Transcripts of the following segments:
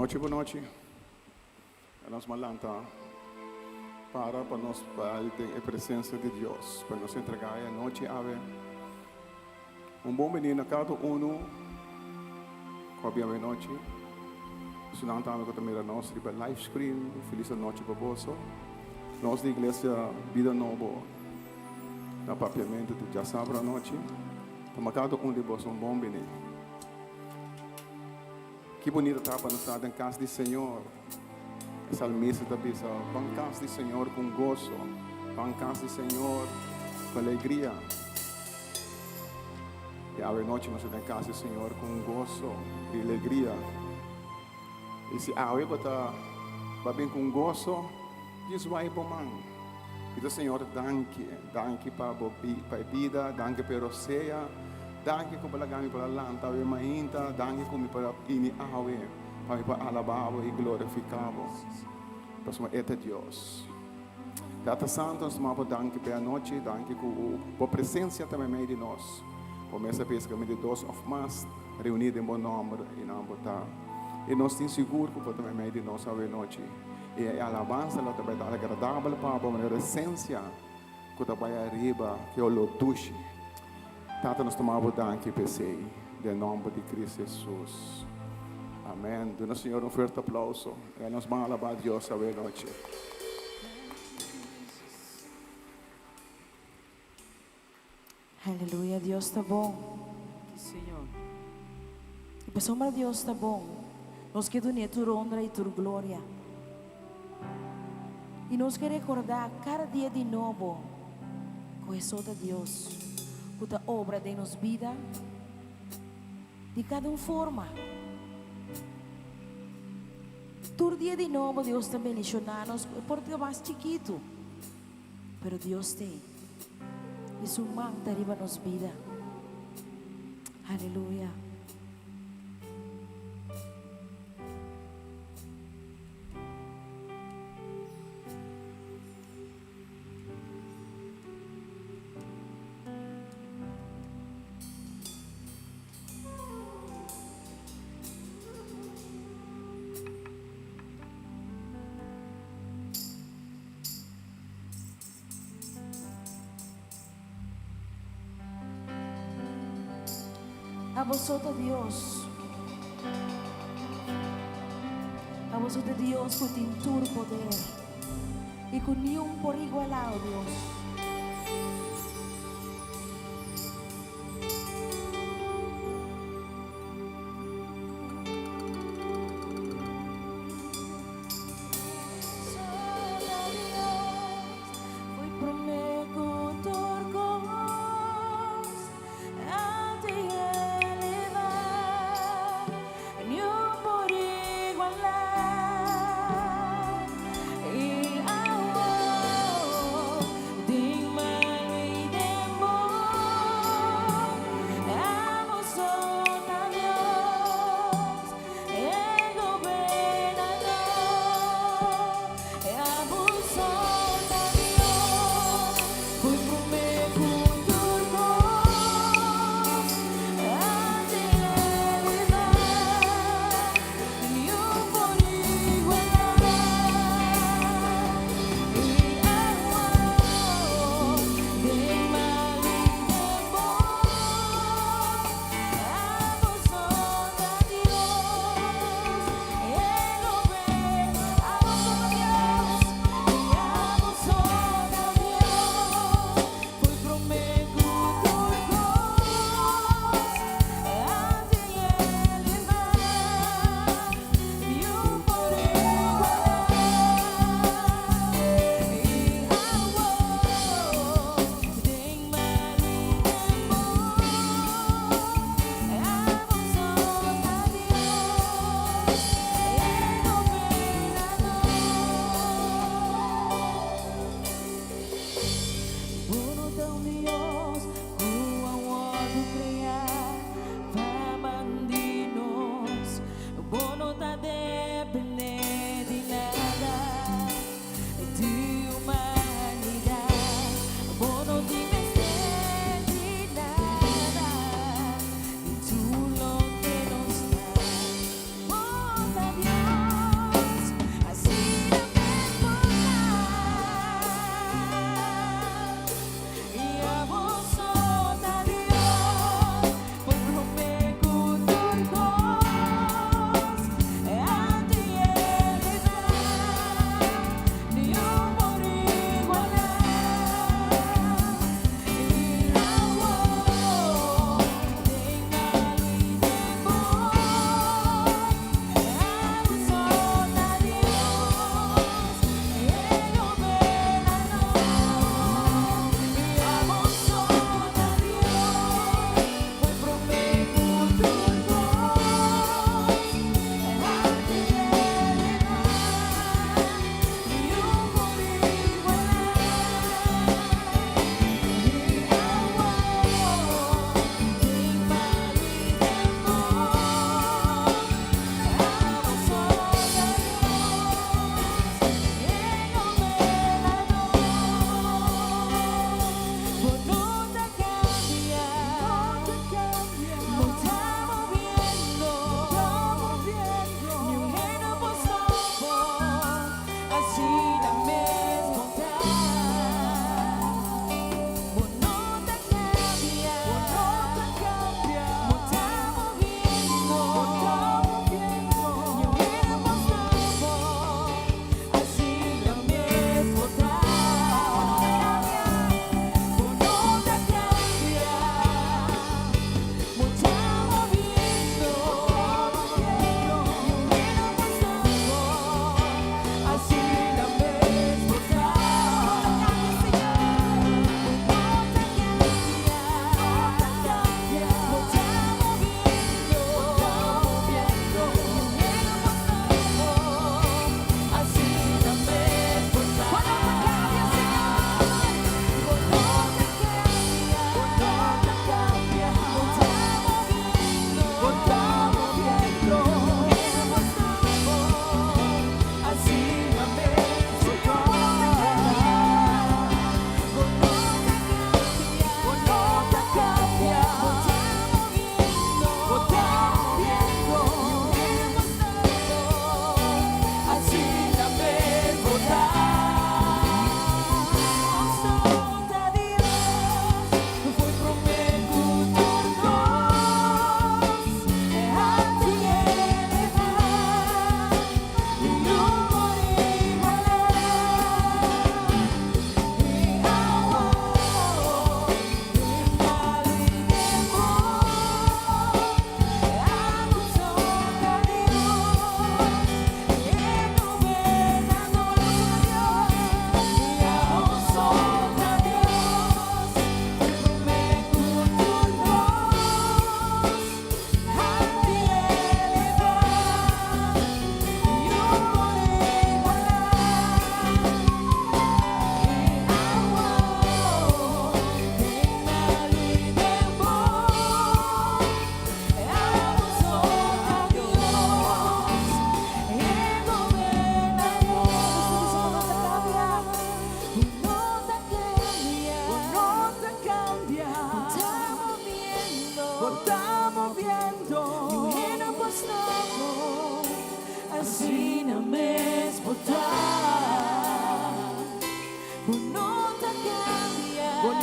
Bonochi, bonochi. Nos a lanta para pa nos bai den e presensia di Dios, pa nos entregá e anochi awe. Un bon biní na kada unu ku a bin awe nochi. Esunnan tambe ku ta mira nos riba live screen, un felis anochi pa boso. Nos di Iglesia Bida Nobo na Papiamentu di djasabra anochi ta manda kada un di boso un bon biní. Ki bunito ta pa nos ta den kas di Señor. E salmista ta bisa, Ban kas di Señor ku un goso, ban kas di Señor ku alegria. I awe nochi nos ta den kas di Señor ku un goso i alegria. I si awe bo ta ba bin ku un goso, djis wai bo man. Bisa Señor danki, danki pa bo pa e bida, danki pa e rosea, danki ku bo laga mi por a lanta awe mainta, danki ku mi por a bini awe pa mi por alaba bo i glorifica bo, pasobra e ta Dios. Tata Santo, nos tuma bo danki pa e anochi, danki ku bo presencia ta meimei di nos. Bo mes a bisa ku mi di dos of mas reuni den bo nomber i nan bo ta. I nos tin sigur ku bo ta meimei di nos awe anochi. I e alabansa lo ta bai ta agradabel pa bo, manera esensia ku ta bai ariba ki oló dushi. Tata, nos ta manda bo danki p'esei, den nòmber di Cristo Hesus. Amèn. Duna Señor un fuerte aplauso. I nos ban alabá Dios awe nochi. Aleluya, Dios ta bon. Señor. I pasobra Dios ta bon, nos ke dun'é tur honra i tur gloria. I nos ke rekordá kada dia di nobo ku e so ta Dios ku ta obra den nos bida di kada un forma. Tur dia di nobo Dios ta bendishoná nos ku e por ta mas chikitu, pero Dios t'ei i su man ta riba nos bida. Aleluya. Abo so ta Dios. Abo so ta Dios ku tin tur poder i ku niun por igualá, o Dios.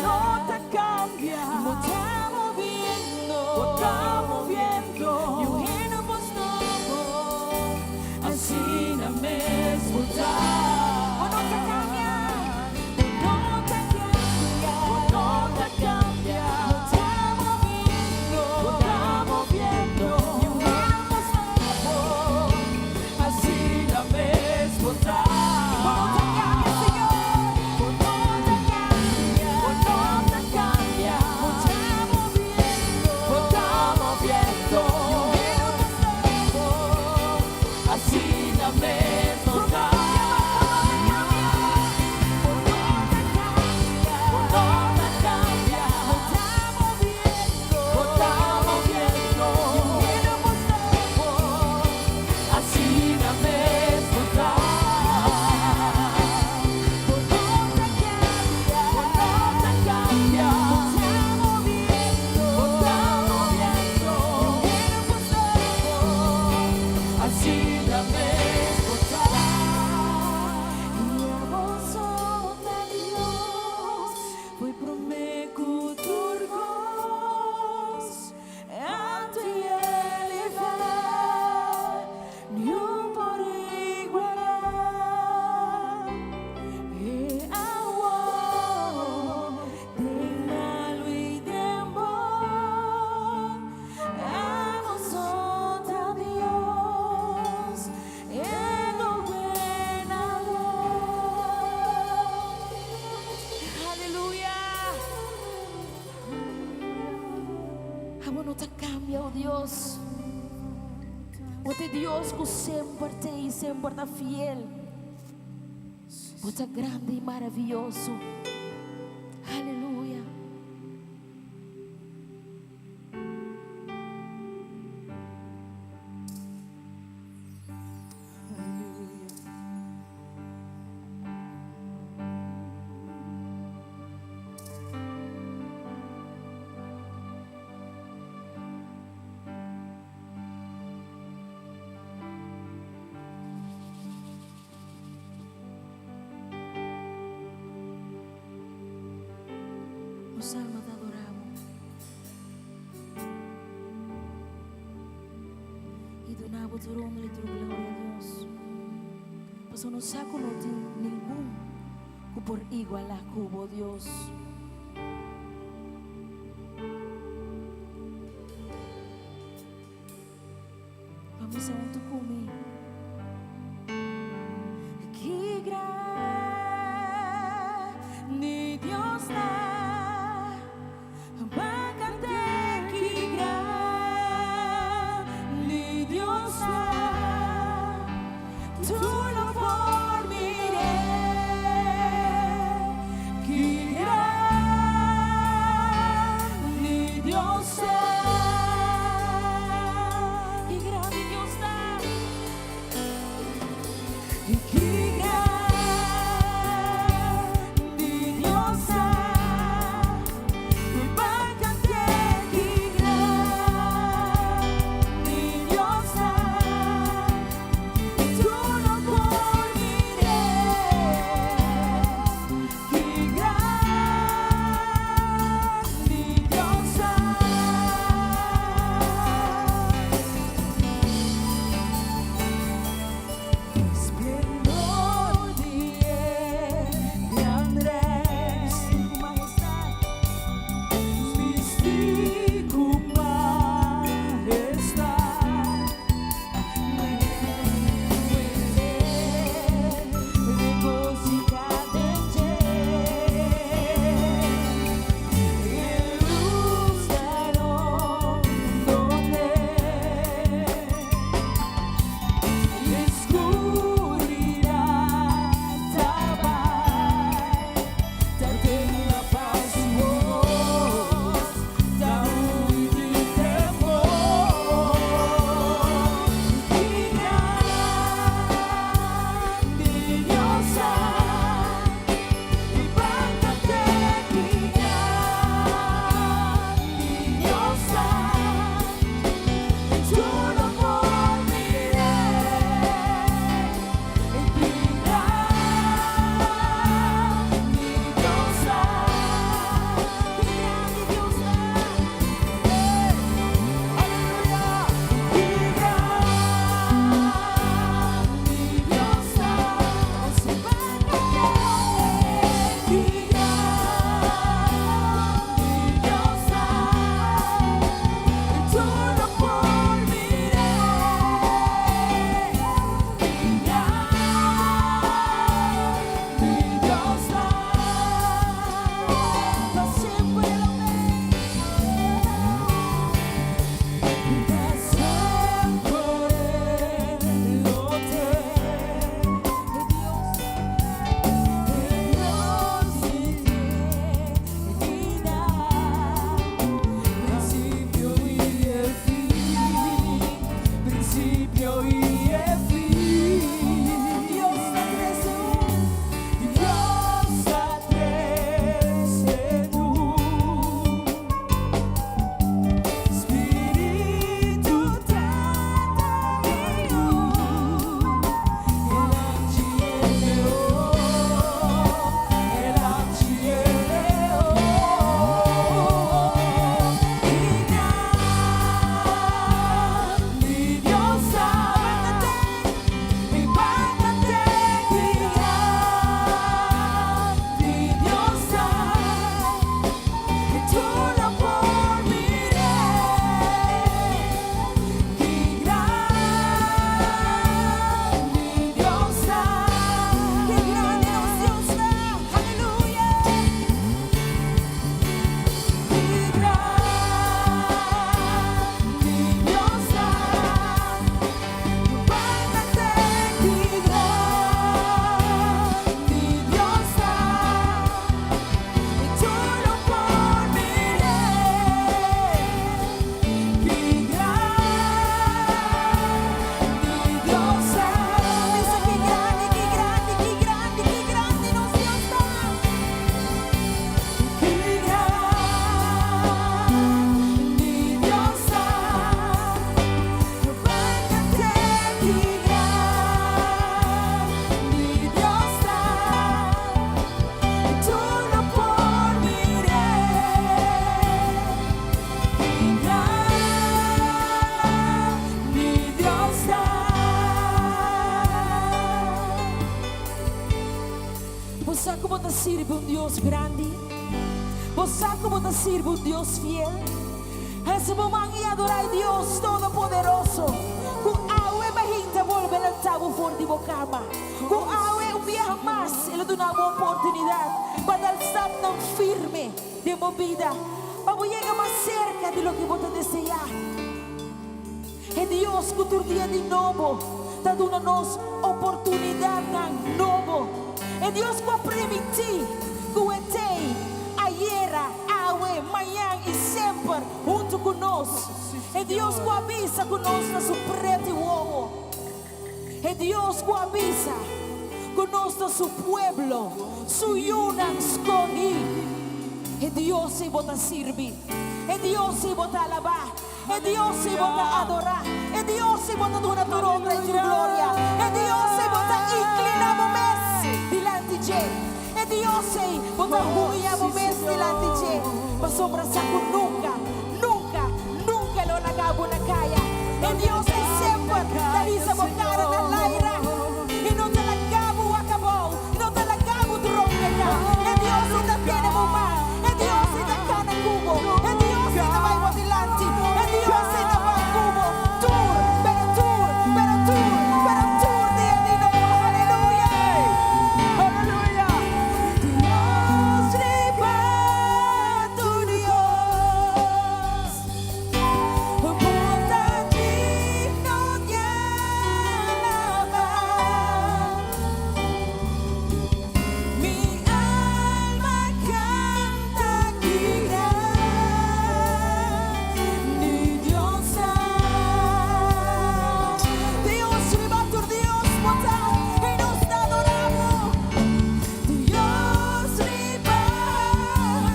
no ta kambia. Bo ta moviendo. Bo ta moviendo. Niun hende no por stòp bo. Asina mes bo ta. Bo no ta kambia. Bo no ta kambia. Bo no ta kambia. Bo ta moviendo. Bo ta moviendo. Niun hende no por stòp bo. Asina mes bo ta. Bo no ta kambia, Señor. Bo no ta kambia. Bo no ta kambia. Bo ta moviendo. Bo ta moviendo. Niun hende no por stòp bo. Asina mes bo ta. Bo no ta kambia. Bo no ta kambia. Bo ta moviendo. Bo ta moviendo. Niun hende no por stòp bo. Asina mes bo ta. Bo no ta kambia. Bo no ta kambia. Bo ta moviendo. Bo ta moviendo. Niun hende no por stòp bo. Asina mes bo ta. I abo so ta Dios, fo'i promé ku tur kos, altu i elevá, niun por igualá. E awor, den malu i den bon, abo so ta Dios, e gobernador. Aleluya. Abo no ta kambia, oh Dios. Bo ta Dios ku semper t'ei i semper ta fiel. Bo ta grandi i maravioso. Aleluya. Aleluya. Nos alma ta adorá bo. I duna bo tur honor i tur gloria, Dios. Pasobra nos sa ku no tin ningun ku por igualá ku bo, Dios. Ban bisa huntu ku mi. Ki grandi Dios ta, Ban kant'é ki grandi Dios ta, Tur lo por mir'é. Ki grandi. Dios grandi? Bo sa ku bo ta sirbi un Dios fiel? Hasi bo man i adorá e Dios Todopoderoso, ku awe bahinta bolbe lantá bo for di bo kama, ku awe un biaha mas el a duna bo oportunidat pa dal stapnan firme den bo bida pa bo yega mas serka di loke bo ta deseá. E Dios ku tur dia di nobo ta duna nos oportunidatnan nobo. E Dios ku a primintí ku e t'ei ayera, awe, mañan i semper huntu ku nos. E Dios ku a bisa ku nos ta su preti wowo. E Dios ku a bisa ku nos ta su pueblo, su yunan skohí. E Dios ei bo ta sirbi. E Dios ei bo ta alabá. E Dios ei bo ta adorá. E Dios ei bo ta duna tur honra i tur gloria. E Dios ei bo ta inkliná bo mes dilanti dje. E Dios ei bo ta humiá bo mes dilanti dje, pasobra sa ku nunka, nunka, nunka e lo laga bo na kaya. E Dios ei semper ta hisa bo kara na laira i no ta laga bo wak abou, i no ta laga bo trompeka. E Dios ei ta tene bo man, e Dios ei ta kana ku bo, e Dios ei ta bai bo dilanti, e Dios ei ta bai ku bo tur, pero tur, pero tur, pero tur dia di nobo. Aleluya! Aleluya! Dios riba tur Dios, Bo ta digno di alabá. Mi alma canta ki grandi Dios ta. Dios riba tur Dios bo ta i nos ta adorá bo. Dios riba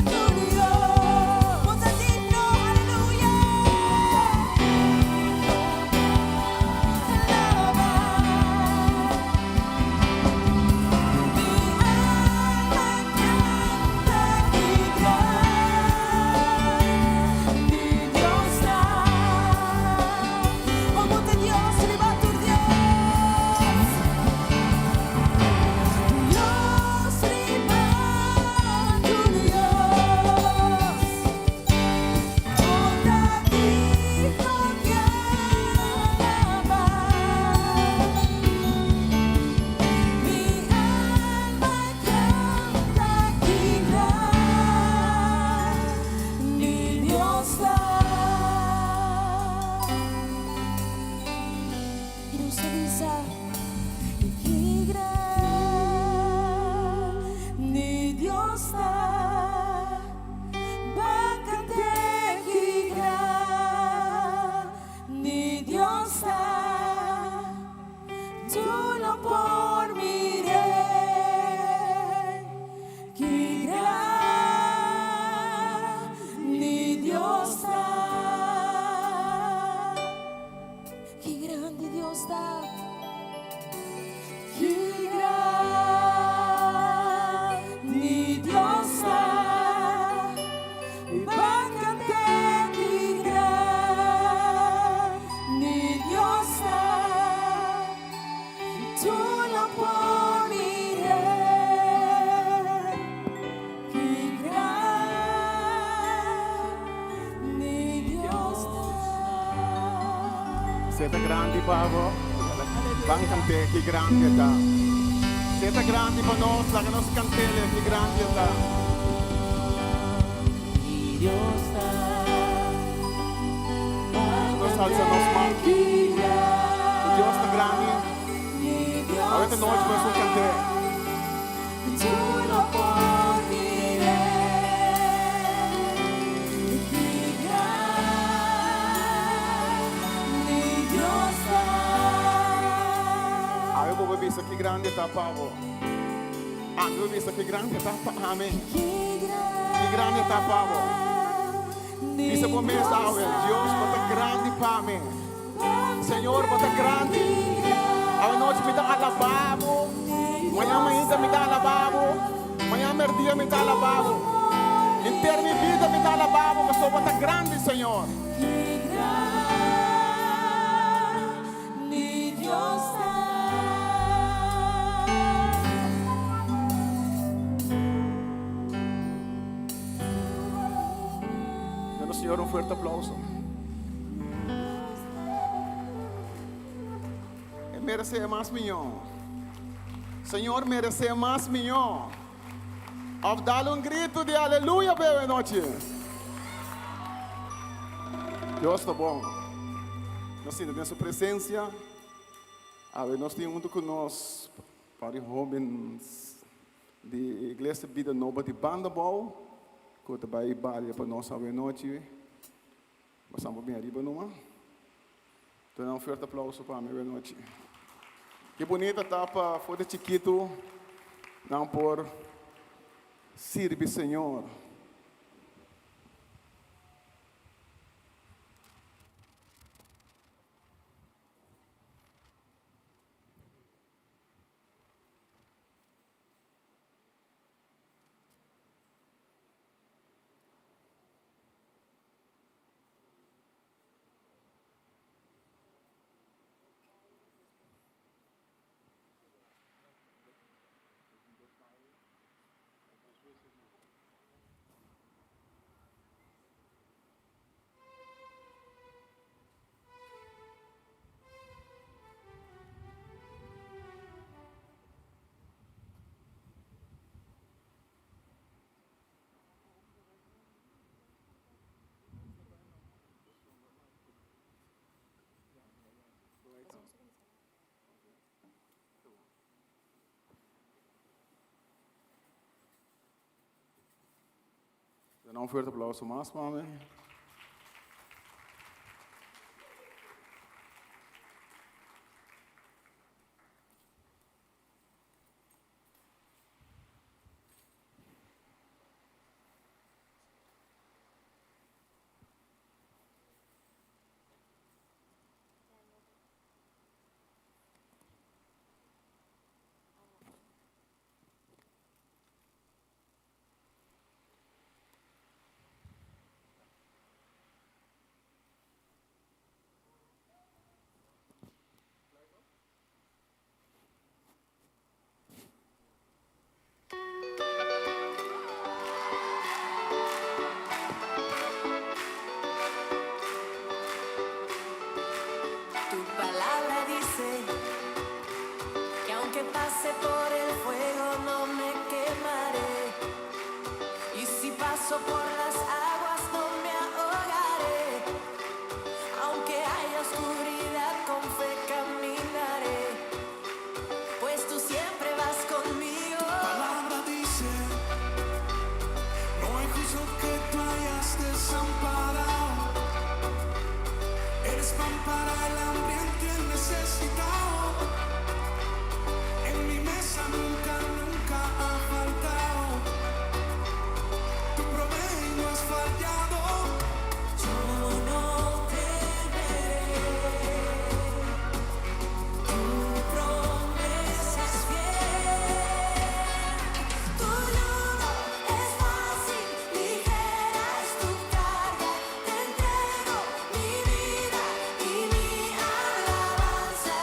tur Dios bo ta digno, aleluya. Alabá. Mi alma canta ki grandi Dios ta. Oh, bo ta Dios riba tur Dios. Dios riba tur Dios. Bo ta digno di alabá. Mi alma canta ki grandi Dios ta. I nos ta bisa ki grandi Dios ta. Ban cant'é ki grandi Dios ta. Tur lo por mir'é ki grandi Dios ta. Ki grandi Dios ta. Ki grandi Dios ta. Ban cant'é ki grandi Dios ta. Tur lo por mir'é ki grandi Dios ta. Si e ta grandi pa bo. Ban cant'é ki grandi e ta. Si e ta grandi pa nos, laga nos cant'é ki grandi e ta. Dios ta. Nos alza nos man. Dios ta grandi. Awe nochi nos ta cant'é. Tur lo por mir'é ki grandi Dios ta. Awe bo bisa ki grandi e ta pa bo. Awe bo bisa ki grandi e ta pa mi. Ki grandi e ta pa bo. Bisa bo mes awe, Dios bo ta grandi pa mi. Señor bo ta grandi. Awe nochi mi ta alabá bo. Mañan mainta mi ta alabá bo. Mañan merdia mi ta alabá bo. Henter mi bida mi ta alabá bo, pasobra bo ta grandi, Señor. Ki grandi Dios ta. Duna Señor un fuerte aplauso. E merece mas mihó. Señor merece mas mihó. Of dale un grito di aleluya p'e awe nochi. Dios ta bon. Nos sinti den su presencia. Awe nos tin hunto cu nos par di hobens di Iglesia Bida Nobo di Bandabou cu ta bay balia pa nos awe nochi. Basamos por bin ariba numa. Duna un fuerte aplauso pa mi awe nochi. Ki bunita ta pa for di chikitu nan por sirbi Señor. Duna un fuerte aplauso mas pa mi. Tu palabra dice que aunque pase por el fuego no me quemaré. Y si paso por las aguas no me ahogaré. Aunque haya oscuridad con fe caminaré. Pues tú siempre vas conmigo. Tu palabra dice, no hay justo que tú hayas desamparado. Eres pan para el hambriento y el necesitado. En mi mesa nunca, nunca ha faltado. Tú provees y no has fallado. Yo no temeré. Tu promesa es fiel. Tu yugo es fácil, ligera es tu carga. Te entrego mi vida y mi alabanza.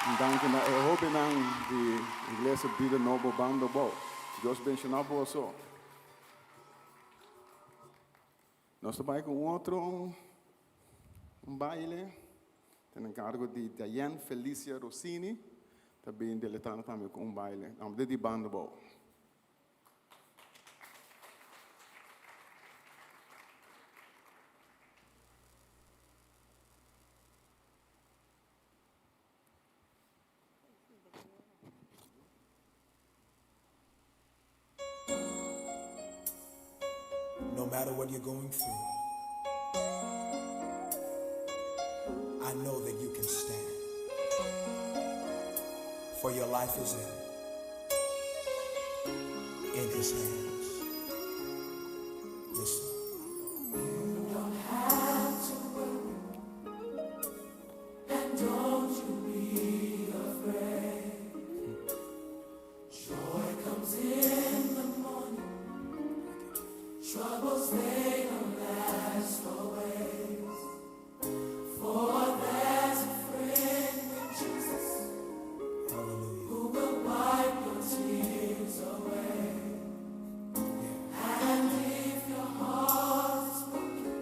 Un danki na e hobennan di Iglesia Bida Nobo Bando Bou. Dios benshoná boso. Nos ta bai ku un otro un baile. Ta na enkargo di Diane Felicia Rossini. Ta bin deleitá tambe ku un baile. Nomber di Bando Bou. No matter what you're going through, I know that you can stand. For your life is in in his hands. Listen. You don't have to worry, and don't you be afraid. Joy comes in the morning. Troubles they don't last always. For there's a friend in Jesus Hallelujah. who will wipe your tears away. And if your heart is broken,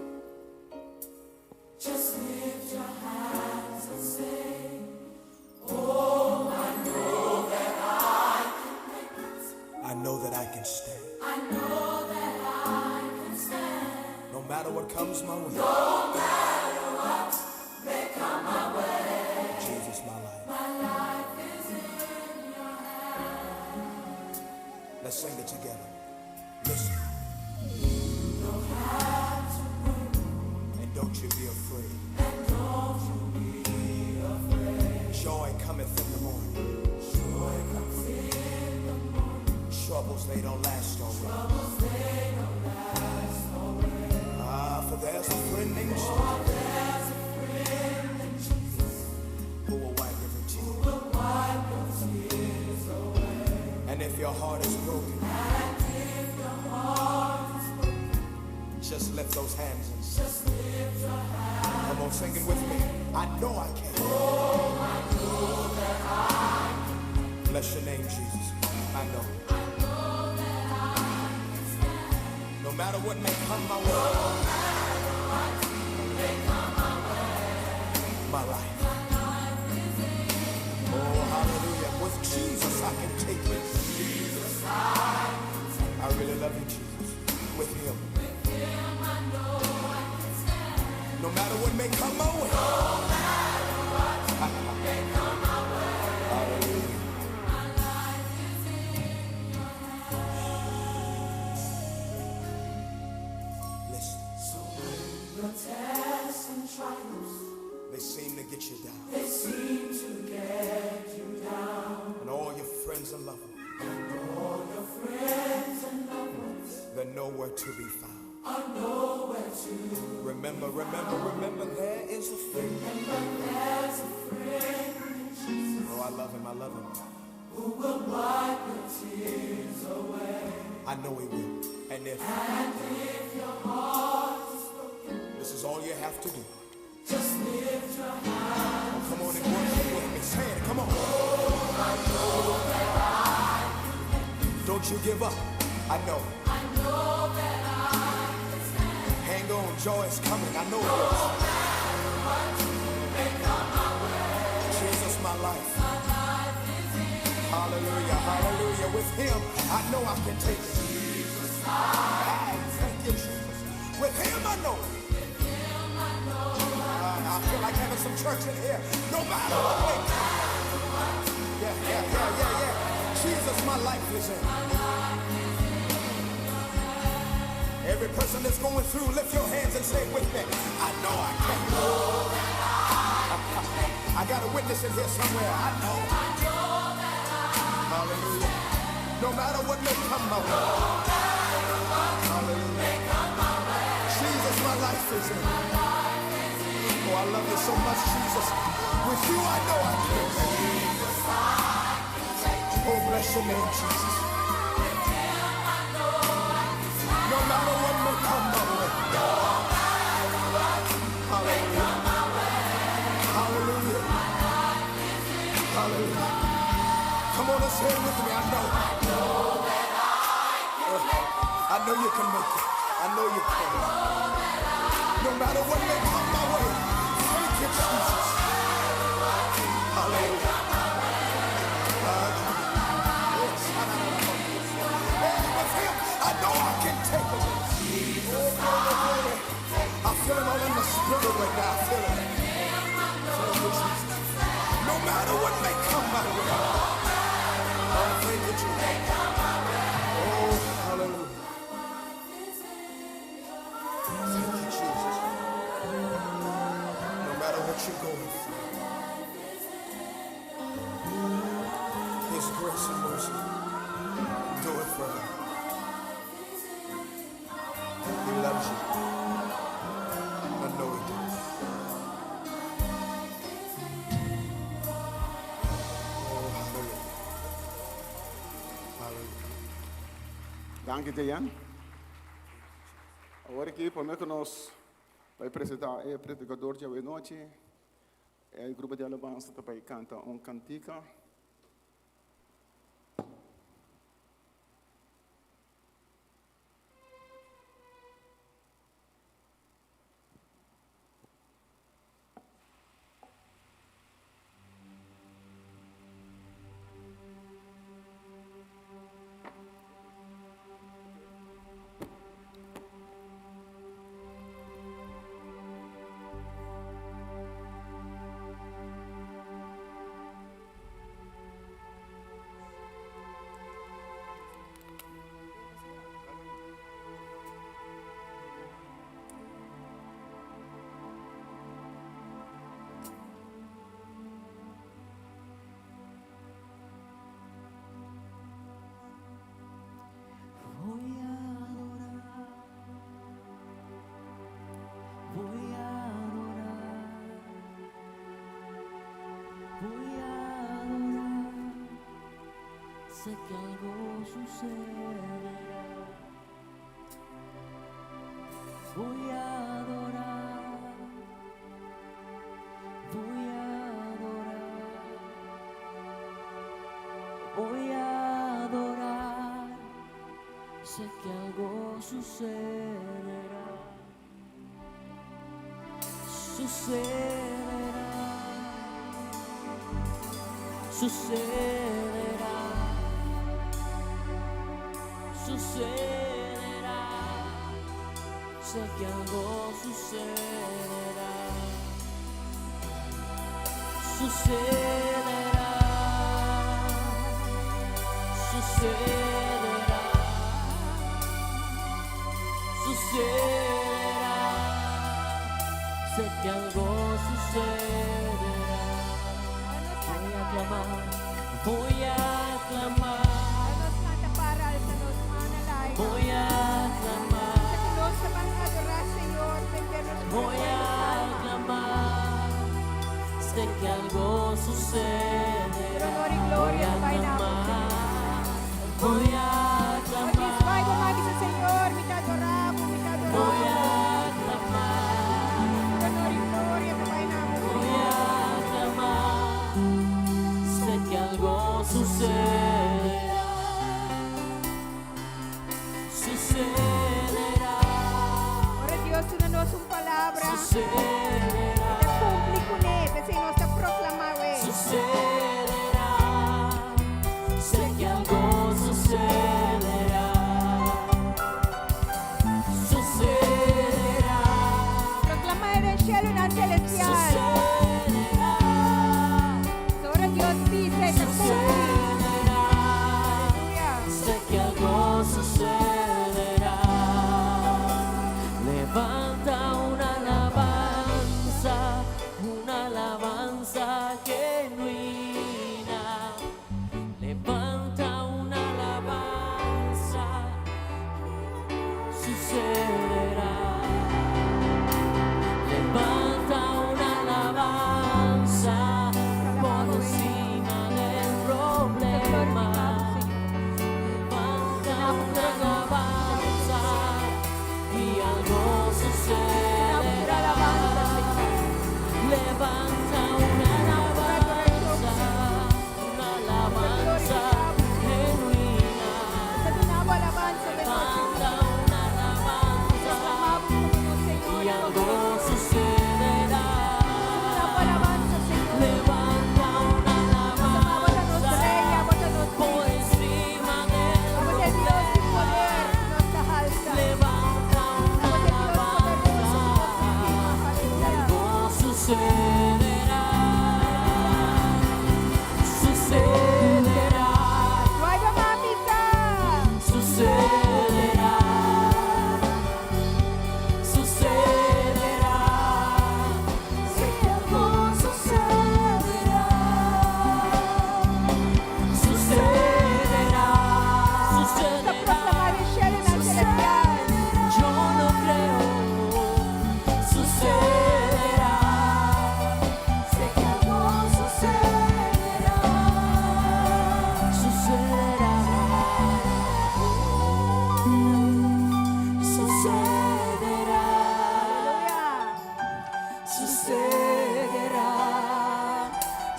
just lift your hands and say, Oh, I know that I can make it. I know that I can stand. I know that I can stand. No matter what comes my way. No matter what may come my way. Jesus, my life. My life is in your hands. Let's sing it together. Listen. You don't have to worry. And don't you be afraid. And don't you be afraid. Joy cometh in the morning. Joy comes in the morning. Troubles, they don't last always. Troubles, they don't last always. Ah, for there's a friend named For Jesus there's a friend in Jesus who will wipe every who tear. will wipe your tears away. And if your heart is broken, And if your heart is broken, just lift those hands and sing. just lift your hands. Come on, sing it with me. I know I can. Oh, I know that I can. Bless your name, Jesus. I know. I know that I can stand. No matter what may come my way, No matter what may come my way, my life. my life is in your Oh, hallelujah. With Jesus, I can take it. Jesus, I can take I really love you, Jesus. With him. With him, I know I can stand. No matter what may come my way. No matter what may come my way, Hallelujah. my life is in your hands. Listen. So when the tests and trials, They seem to get you down. they seem to get you down, And all your friends and loved ones, and all your friends and loved ones they're nowhere to be found. are nowhere to Remember, remember, remember, there is a friend. Remember, there's a friend in Jesus Oh, I love him. I love him. who will wipe your tears away. I know he will. And if And if your heart is broken, this is all you have to do, just lift your hands. come on and worship with me. Say it. Come on. I know that I Don't you give up. I know. I know that I can stand. Hang on. Joy is coming. I know it No is. matter what may come my way, Jesus, my life. my life is in Hallelujah. Hallelujah. With him, I know I can take it. Jesus. I Hey, thank you, Jesus. With him, I know. With him, I know I, I feel like having some church in here. No matter what may come. Yeah, yeah, yeah, yeah, yeah. Jesus, my life is in. my life is in your hands. Every person that's going through, lift your hands and say it with me. I know I can. know that I can make it. I got a witness in here somewhere. I know. I know that I Hallelujah. No matter what may come my way. No matter what Hallelujah. may come my way, Jesus, my life is in. my life is in Oh, I love you so much, Jesus. With you, I know I can. Jesus, I can take it. Oh, bless your name, Jesus. With him, I know I can stand. No matter what may come my way. No matter what may Hallelujah. come my way, Hallelujah. my life is in Hallelujah. Come on and say it with me. I know. I know you can make it. I know you can. No matter what may come my way. Thank you, Jesus. Hallelujah. Hey, with him, I know I can take it. Oh, glory, glory. I feel it all in the spirit right now. I feel it. Thank you, Jesus. No matter what may come my way. Oh, thank you, Jesus. Oh, hallelujah. Thank you, Jesus. No matter what you're going through, His grace and mercy do it forever. He loves you. I know He does. Oh, hallelujah. Hallelujah. Danki, Dejan. Awor aki, pa ku nos bai presentá e predikadó di awe nochi, e grupo di alabansa ta bai kanta un kantika. Voy a adorar, voy a adorar, voy a adorar. Sé que algo sucederá. Voy a adorar, voy a adorar, voy a adorar. Sé que algo sucederá. Sucederá. Sucederá. Sucederá. Sé que algo sucederá. Sucederá. Sucederá. Sucederá. Sé que algo sucederá. Voy a clamar, voy a clamar, Nos kanta para alsa nos mannan voy a clamar, Sé ku nos ta bai adorá, Señor, voy a clamar. Sé que algo sucederá. Honor i gloria Voy a bai na bo, clamar, voy a Dios bai clamar, bo Señor, mi ta adorá bo, mi ta adorá bo. voy a clamar. Honor i gloria bai na bo. Voy a clamar, sé que algo sucederá, sucederá, Ora Dios duna nos un palabra. Sucederá, Ta kumpli kuné, p'esei nos ta proklamá. Sucederá, sé que algo sucederá, sucederá, Proklamá den shelunan selestial. Sucederá. Ora Dios bisa, ta kumpli. Sucederá, Aleluya. Sé que algo sucederá. Levanta una alabanza, una alabanza genuina. Levanta una alabanza, sucederá. Levanta una alabanza por encima del problema. Levanta una alabanza y algo sucederá. Levanta una alabanza.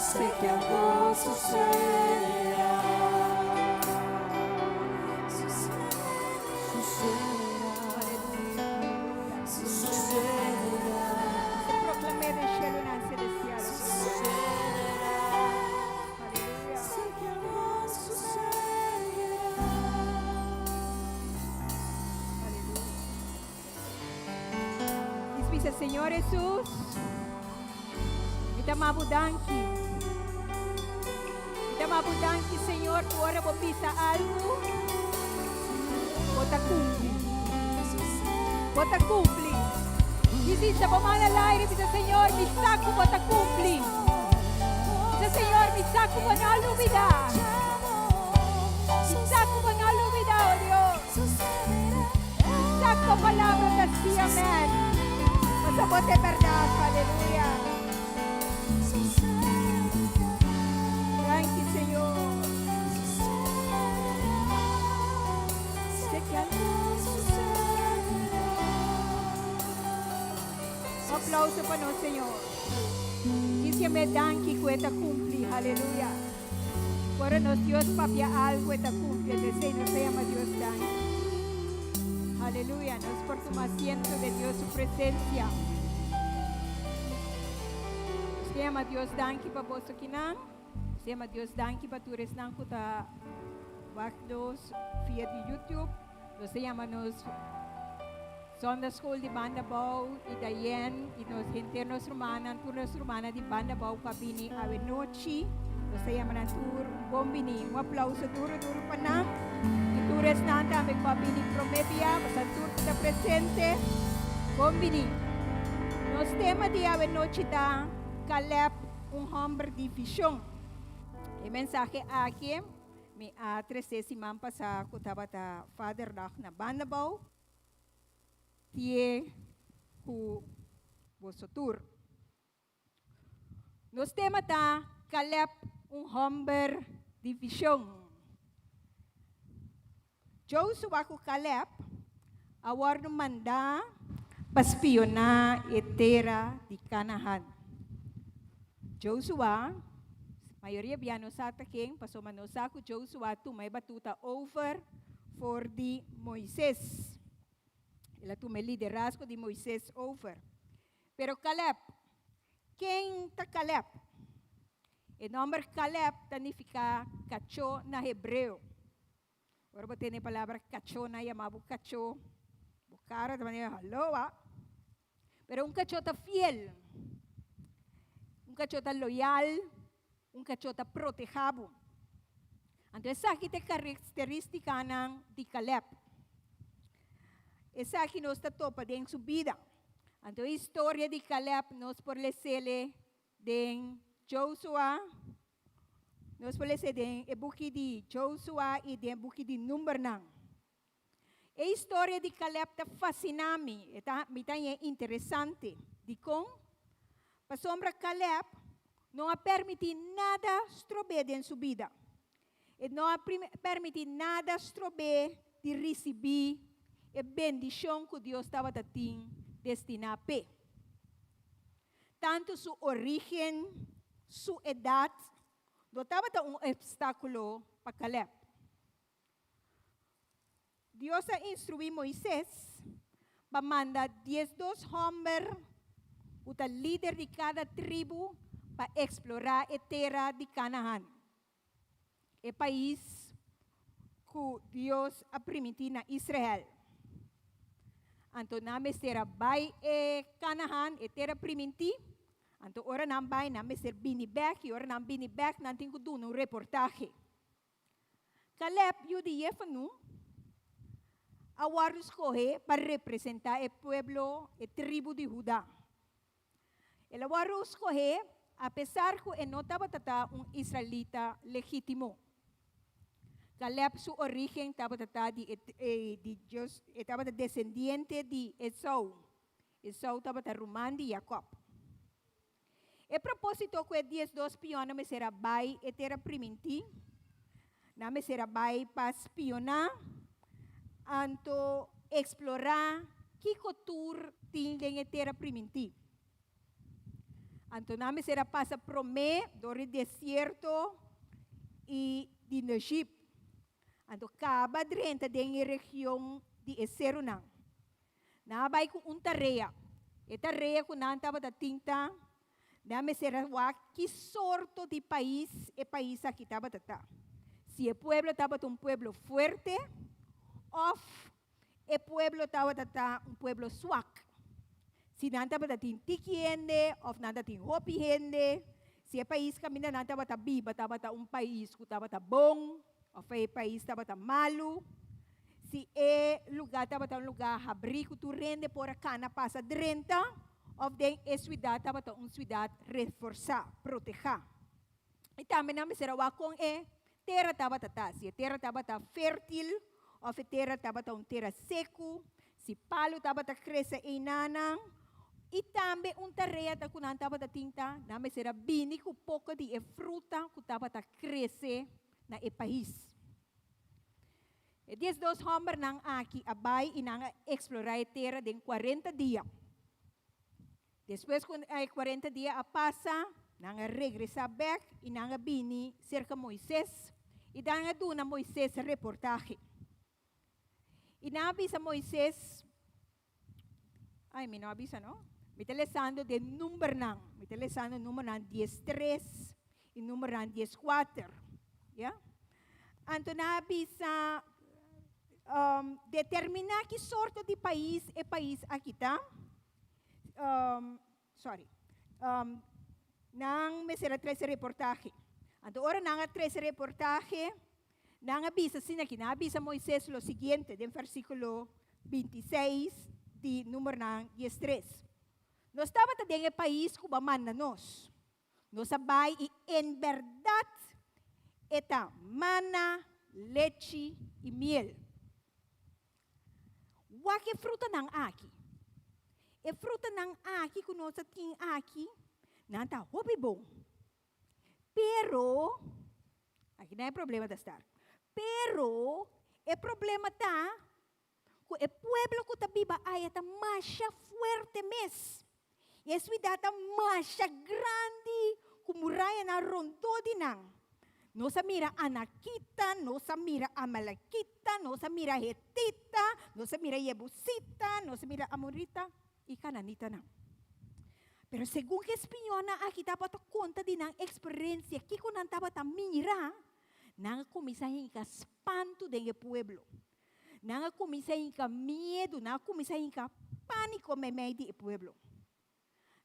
Sé que algo sucederá. Sucederá. Sucederá. Proklam'é den shelunan selestial. Sucederá. Aleluya. Sé que algo sucederá. Aleluya. Bisa, Señor Jesus, mi ta yama bo danki. Mi ta yama bo danki, Señor, ku ora bo bisa algu, bo ta kumpli. Bo ta kumpli. Bisa bo man na laire, bisa, Señor, mi sa ku bo ta kumpli. Bisa, Señor, mi sa ku bo no a lubidá. Mi sa ku bo no a lubidá, oh Dios. Mi sa ku palabra ta sí, amèn. Mas bo ta berdat, aleluya. Thank you, Señor. Sé que algo sucederá. Un aplouso pa nos, Señor. Djis danki ku e ta kumpli, aleluya. Ora nos Dios papia algu, e ta kumpli. Esei nos ta yama Dios danki. Aleluya. Nos por tuma asiento den Dios su presensia. Nos ta yama Dios danki pa boso akinan. Nos ta yama Dios danki pa tur esnan ku ta wak nos via di YouTube. Nos ta yama nos Sunday School di Banda Bou i Diane i nos henter nos rumannan, tur nos rumannan di Banda Bou ku a bini awe nochi. Nos ta yama nan tur bon bini. Un aplouso duru duru pa nan. I tur esnan tambe ku a bini promé bia, pasobra tur ku ta presente, bon bini. Nos tema di awe nochi ta Caleb, un hòmber di vishon. E mensahe aki mi a trese siman pasá ku tabata Vaderdag na Banda Bou. Tie ku boso tur. Nos tema ta Caleb, un hòmber di vishon. Joshua ku Caleb a wòrdu mandá pa spioná e tera di Kanahan. Joshua, mayoria bia no sa ta ken, pasobra nos sa ku Joshua a tuma e batuta over for di Moises. El a tuma e liderazgo di Moises over. Pero Caleb, ken ta Caleb? E nòmber Caleb ta nifiká kachó na hebreo. Ora bo tende e palabra kachó, nan yama bo kachó, bo kara ta manera haloa. Pero un kachó ta fiel, un kachó ta loyal, un kachó ta protehá bo. Anto esaki ta e karakterístikanan di Caleb. Esaki nos ta topa den su bida. Anto e historia di Caleb nos por les'é den Joshua, nos por les'é den e buki di Joshua i den e buki di Numbernan. E historia di Caleb ta fasiná mi, e ta mi ta hañ'é interesante. Dikon? Pasobra Caleb no a permití nada strob'é den su bida. E no a permití nada strob'é di risibí e bendishon ku Dios tabata tin destiná p'e. Tantu su orígen, su edat, no tabata un opstákulo pa Caleb. Dios a instruí Moises pa manda diesdos hòmber ku ta lider di kada tribu pa eksplorá e tera di Kanahan, e pais ku Dios a primintí na Israel. Anto nan mester a bai e Kanahan, e tera primintí. Anto ora nan bai, nan mester bini bèk, i ora nan bini bèk, nan tin ku duna un reportahe. Caleb, yu di Jefenu, a wòrdu skohé pa representá e pueblo, e tribu di Hudá. El a wòrdu skohé apesar ku e no tabata ta un israelita legítimo. Caleb su orígen tabata ta di e di Dios, e tabata desendiente di Esau. Esau tabata ruman di Jacob. E propósito ku e diesdos spionnan mester a bai e tera primintí, nan mester a bai pa spioná, anto eksplorá kiko tur tin den e tera primintí. Anto nan mester a pasa promé dor di desierto i di Nejib. Anto kaba drenta den e region di e serunan. Nan a bai ku un tarea. E tarea ku nan tabata tin ta, nan mester a wak ki sorto di pais e pais aki tabata ta. Si e pueblo tabata un pueblo fuerte òf e pueblo tabata ta un pueblo swak. Si nan tabata tin tiki hende òf nan ta tin hopi hende. Si e pais kaminda nan tabata biba tabata un pais ku tabata bon òf e pais tabata malu. Si e lugá tabata un lugá habrí ku tur hende por a kana pasa drenta òf den e suidat tabata un suidat reforsá, protehá. I tambe nan mester a wak kon e tera tabata ta, si e tera tabata fértil òf e tera tabata un tera seku, si palu tabata krese einanan. I tambe un tarea ta ku nan tabata tin ta, nan mester a bini ku poko di e fruta ku tabata krese na e pais. E diesdos hòmbernan aki a bai i nan a eksplorá e tera den kuarenta dia. Despues ku e kuarenta dia a pasa, nan a regresá bèk i nan a bini serka Moises, i nan a duna Moises reportahe. I nan a bisa Moises, Ai, mi no a bisa no. Mi ta lesando den numbernan. Mi ta lesando numbernan diestres i numbernan dieskuater. Ya? Anto nan a bisa, um, determiná ki sorto di pais e pais aki ta. Um, sorry. Um, nan mester a trese reportahe. Anto ora nan a trese reportahe, nan a bisa asina aki, nan a bisa Moises lo siguiente den versíkulo 26 di Numbernan 13. Nos tabata den e pais ku bo a manda nos. Nos a bai i en bèrdat e ta mana, lechi i miel. Wak e frutanan aki. E frutanan aki ku nos a tin aki, nan ta hopi bon. Pero, aki nan e problema ta star. Pero, e problema ta ku e pueblo ku ta biba aya ta masha fuerte mes. I e suidat ta masha grandi ku murayanan rondó di nan. Nos a mira anakita, nos a mira amalekita, nos a mira hetita, nos a mira yebusita, nos a mira amorita i kananitanan. Pero segun ku e spiñònnan aki tabata konta di nan eksperensia, kiko nan tabata mira, nan a kuminsá hinka spantu den e pueblo. Nan a kuminsá hinka miedu, nan a kuminsá hinka pániko meimei di e pueblo.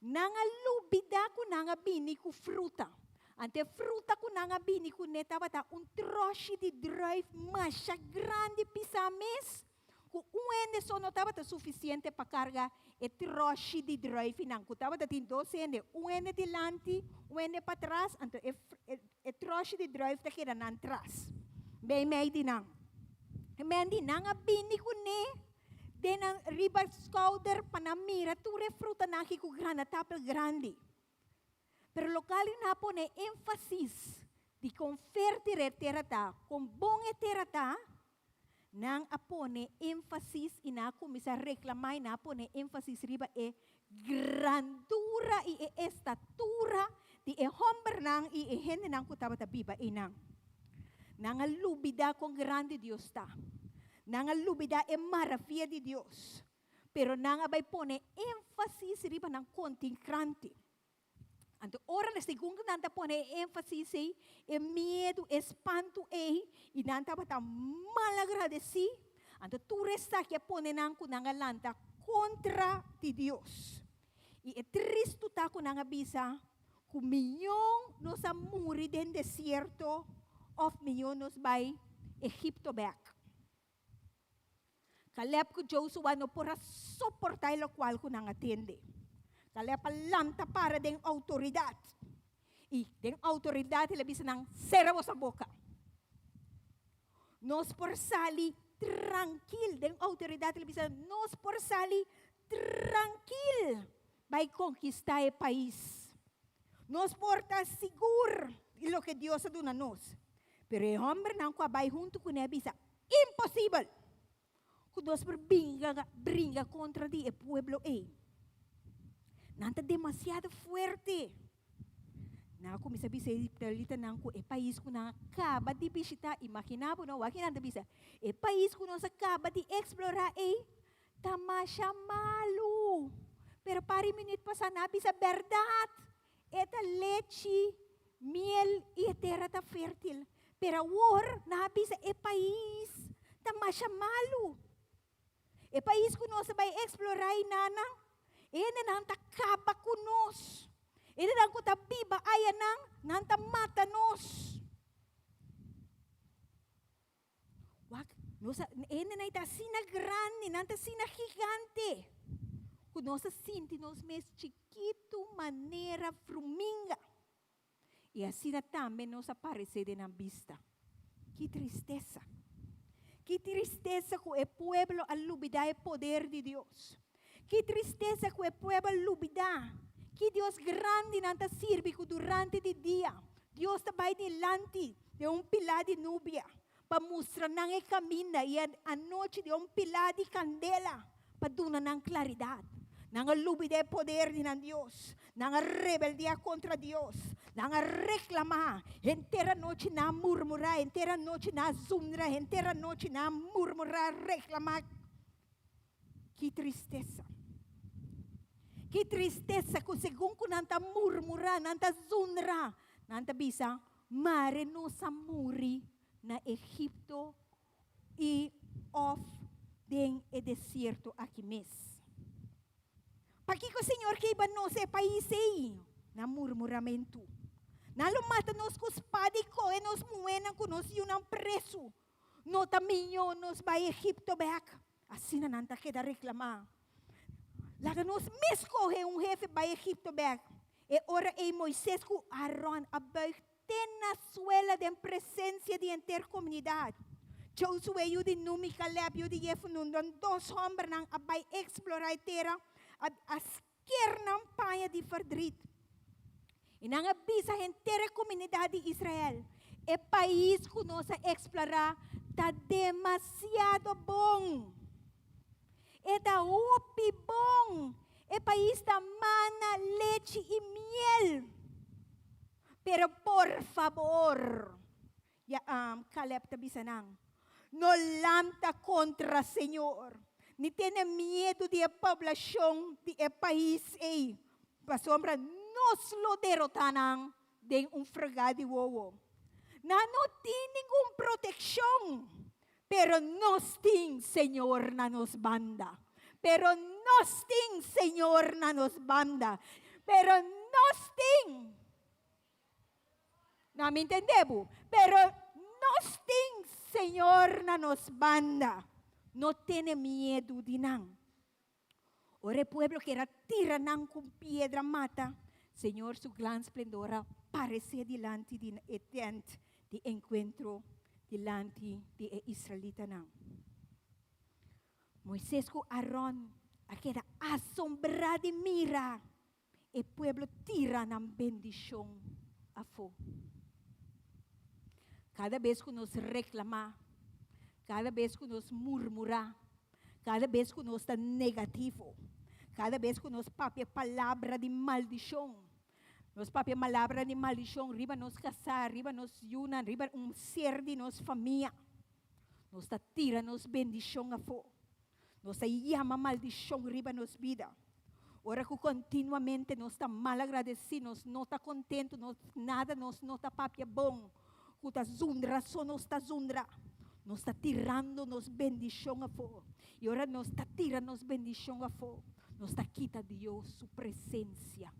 Nan a lubidá ku nan a bini ku fruta. Anto e fruta ku nan a bini kuné tabata un tròshi di drùif masha grandi pisá mes, ku un hende so no tabata sufisiente pa karga e tròshi di drùifinan, ku tabata tin dos hende, un hende dilanti, un hende patras, anto e E troshi di druif ta keda nan tras, meimei di nan. E men di nan a bini kuné den nan riba skouder pa nan mira tur e frutanan aki ku granatapel grandi. Pero lokal nan a pone énfasis di kon fértil e tera ta, kon bon e tera ta, Nan a pone énfasis i nan a kuminsá reklamá i nan a pone énfasis riba e grandura i e estatura di e hòmbernan i e hendenan ku tabata biba einan. Nan a lubidá kon grandi Dios ta. Nan a lubidá e maravia di Dios. Pero nan a bai pone énfasis riba nan kontinkrante. Anto ora na segun ku nan ta pone e énfasis ei, e miedu, e spantu ei, i nan tabata malagradesí, anto tur esaki a pone nan ku nan a lanta kontra di Dios. I e tristu ta ku nan a bisa ku mion nos a muri den desierto òf mion nos bai Egipto bèk. Caleb ku Josua no por a soportá e lokual ku nan a tende. Caleb a lanta para den outoridat. I den outoridat el a bisa nan, Sera boso boka! Nos por sali trankil. Den outoridat el a bisa, Nos por sali trankil bai konkistá e pais. Nos por ta sigur di loke Dios a duna nos. Pero e hòmbernan ku a bai huntu kuné a bisa, Imposibel! Ku nos por binga bringa kontra di e pueblo ei. Nan ta demasiado fuerte. Nan a kuminsá bisa e israelitanan ku e pais ku nan a kaba di bishitá, imaginá bo no, wak nan ta bisa, e pais ku nos a kaba di eksplorá ei ta masha malu. Pero par di minüt pasá nan a bisa bèrdat, e ta lechi, miel i e tera ta fértil. Pero awor nan a bisa e pais ta masha malu. E pais ku nos a bai eksplorá einanan, e hendenan ta kaba ku nos. E hendenan ku ta biba ayanan, nan ta mata nos. Wak, nos a, e hendenan ei ta asina grandi, nan ta asina gigante, ku nos a sinti nos mes chikitu manera fruminga. I asina tambe nos a paresé den nan bista. Ki tristesa! Ki tristesa ku e pueblo a lubidá e poder di Dios! Ki tristesa ku e pueblo a lubidá ki Dios grandi nan ta sirbi ku durante di dia Dios ta bai dilanti den un pilá di nubia pa mustra nan e kaminda i anochi den un pilá di kandela pa duna nan klaridat. Nan a lubidá e poder di nan Dios. Nan a rebeldiá kontra Dios. Nan a reklamá. Henter anochi nan a murmurá, henter anochi nan a zundra, henter anochi nan a murmurá, reklamá. Ki tristesa! Ki tristesa ku segun ku nan ta murmurá, nan ta zundra, nan ta bisa, Mare nos a muri na Egipto i òf den e desierto aki mes. Pakiko Señor keiba nos e pais ei? Nan murmuramentu. Nan lo mata nos ku spada i kohe nos muhénan ku nos yunan presu. No ta mihó nos bai Egipto bèk? Asina nan ta keda reklamá. Laga nos mes kohe un hefe bai Egipto bèk. E ora ei Moises ku Aron a bùig te na suela den presensia di henter komunidat. Josué yu di Nun i Kalèb yu di Yefunun, don dos hòmbernan a bai eksplorá e tera, a a sker nan paña di ferdrit. I nan a bisa henter e komunidat di Israel, E pais ku nos a eksplorá ta demasiado bon. E ta hopi bon. E pais ta mana lechi i miel. Pero por fabor, ya Caleb ta bisa nan, no lanta kontra Señor, ni tene miedu di e poblashon di e pais ei, pasobra nos lo derotá nan den un fregá di wowo. Nan no tin ningun protekshon, pero nos tin Señor na nos banda. Pero nos tin Señor na nos banda. Pero nos tin. No, mi entendé bo. Pero nos tin Señor na nos banda. No tene miedu di nan. Ora e pueblo kier a tira nan ku piedra mata, Señor su gran splendor a paresé dilanti di e tent di enkuentro dilanti di e israelitanan. Moisés ku Aron a keda asombrá di mira e pueblo tira nan bendishon afó. Kada bes ku nos reklamá, kada bes ku nos murmurá, kada bes ku nos ta negativo, kada bes ku nos papia palabra di maldishon, nos papia palabra di maldishon riba nos kasá, riba nos yunan, riba un ser di nos famia, nos ta tira nos bendishon afó. Nos ta yama maldishon riba nos bida. Ora ku kontinuamente nos ta malagradesí, nos no ta kontentu, nos nada nos no ta papia bon, ku ta zundra so nos ta zundra. Nos ta tirando nos bendishon afó. I ora nos ta tira nos bendishon afó, nos ta kita Dios su presensia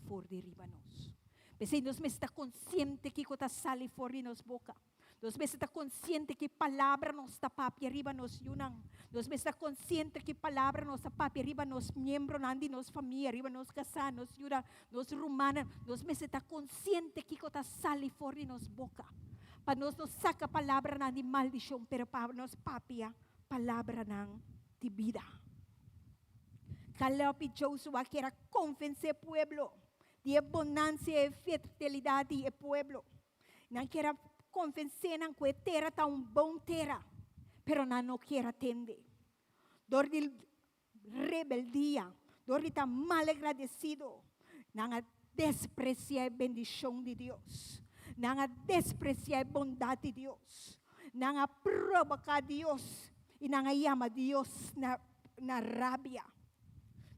for di riba nos. P'esei nos mester ta konsiente kiko ta sali for di nos boka. Nos mester ta konsiente ki palabra nos ta papia riba nos yunan. Nos mester ta konsiente ki palabra nos ta papia riba nos miembronan di nos famia, riba nos kasá, nos yunan, nos rumannan. Nos mester ta konsiente kiko ta sali for di nos boka. Pa nos no saka palabranan di maldishon, pero pa nos papia palabranan di bida. Caleb i Josua kier a konvensé pueblo di e bonansia i e fidelidad di e pueblo. Nan kier a konvensé nan ku e tera ta un bon tera, pero nan no kier a tende. Dor di rebeldia, Dor di ta malagradesido, nan a despresiá e bendishon di Dios. Nan a despresiá e bondat di Dios. Nan a proboká Dios i nan a yama Dios na na rabia.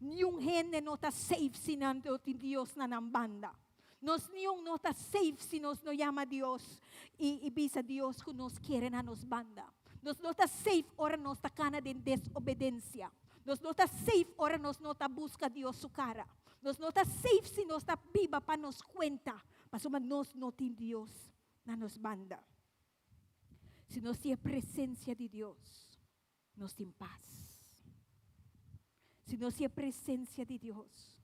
Niun hende no ta safe si nan no tin Dios na nan banda. Nos niun no ta safe si nos no yama Dios i i bisa Dios ku nos kere na nos banda. Nos no ta safe ora nos ta kana den desobedensia. Nos no ta safe ora nos no ta buska Dios su kara. Nos no ta safe si nos ta biba pa nos kuenta, pasobra nos no tin Dios na nos banda. Si nos tin e presensia di Dios, nos tin pas. Si nos tin e presensia di Dios,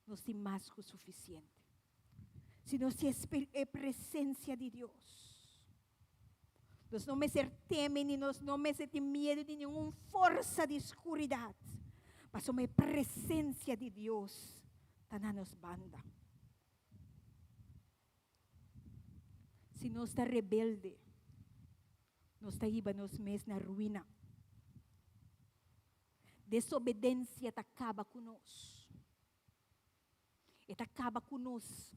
nos tin mas ku sufisiente. Si nos tin e presensia di Dios, nos no mester teme ni nos no mester tin miedu di ningun forsa di skuridat, pasobra e presensia di Dios ta na nos banda. Si nos ta rebelde, nos ta hiba nos mes na ruina. Desobedensia ta kaba ku nos. E ta kaba ku nos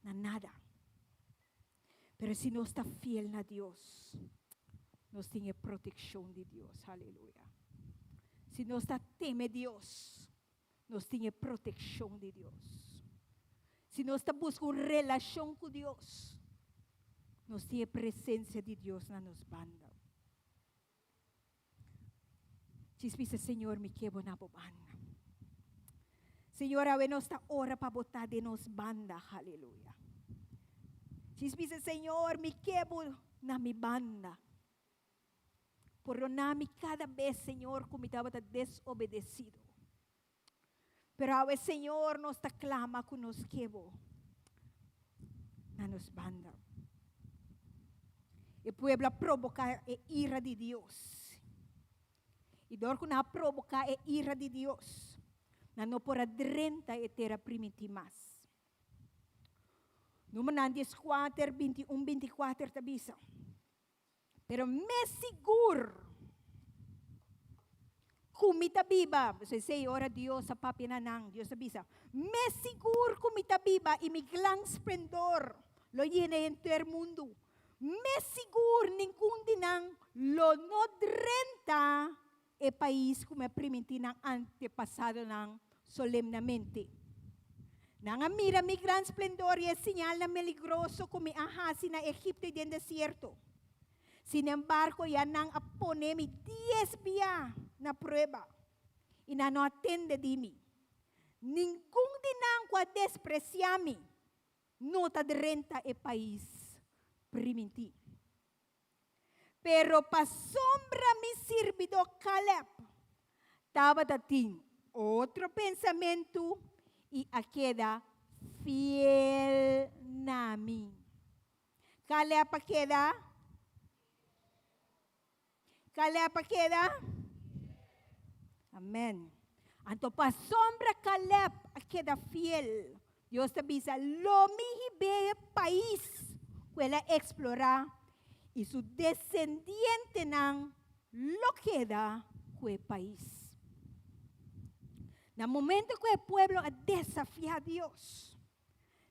na nada. Pero si nos ta fiel na Dios, nos tin e protekshon di Dios. Aleluya. Si nos ta teme Dios, nos tin e protekshon di Dios. Si nos ta buska un relashon ku Dios, nos tin e presensia di Dios na nos banda. Djis bisa, Señor, mi ke bo na bo banda. Señor, awe nos ta ora pa bo ta den nos banda. Aleluya. Djis bisa, Señor, mi ke bo na mi banda. Pordona mi kada bes, Señor, ku mi tabata desobedesido. Pero awe, Señor, nos ta klama ku nos ke bo na nos banda. E pueblo a proboká e ira di Dios. I dor ku nan a proboká e ira di Dios, nan no por a drenta e tera primintí mas. Númeronan dieskuater, bintiun, bintikuater ta bisa, Pero mes sigur ku mi ta biba, esei ora Dios a papia na nan, Dios a bisa, Mes sigur ku mi ta biba i mi gran splendor lo yena henter mundu, mes sigur ningun di nan lo no drenta e pais ku mi a primintí nan antepasadonan solemnemente. Nan a mira mi gran splendor i e siñalnan meligroso ku mi a hasi na Egipto i den desierto. Sinembargo, ya nan a pone mi dies bia na prueba, i nan no a tende di mi. Ningun di nan ku a despresiá mi no ta drenta e pais primintí. Pero pasobra mi sirbidó Caleb tabata tin otro pensamentu i a keda fiel na mi. Caleb a keda? Caleb a keda? Amen. Anto pasobra Caleb a keda fiel, Dios ta bisa, Lo mi hib'é e pais ku el a eksplorá, i su desendientenan lo keda ku e pais. Na momento ku e pueblo a desafiá Dios,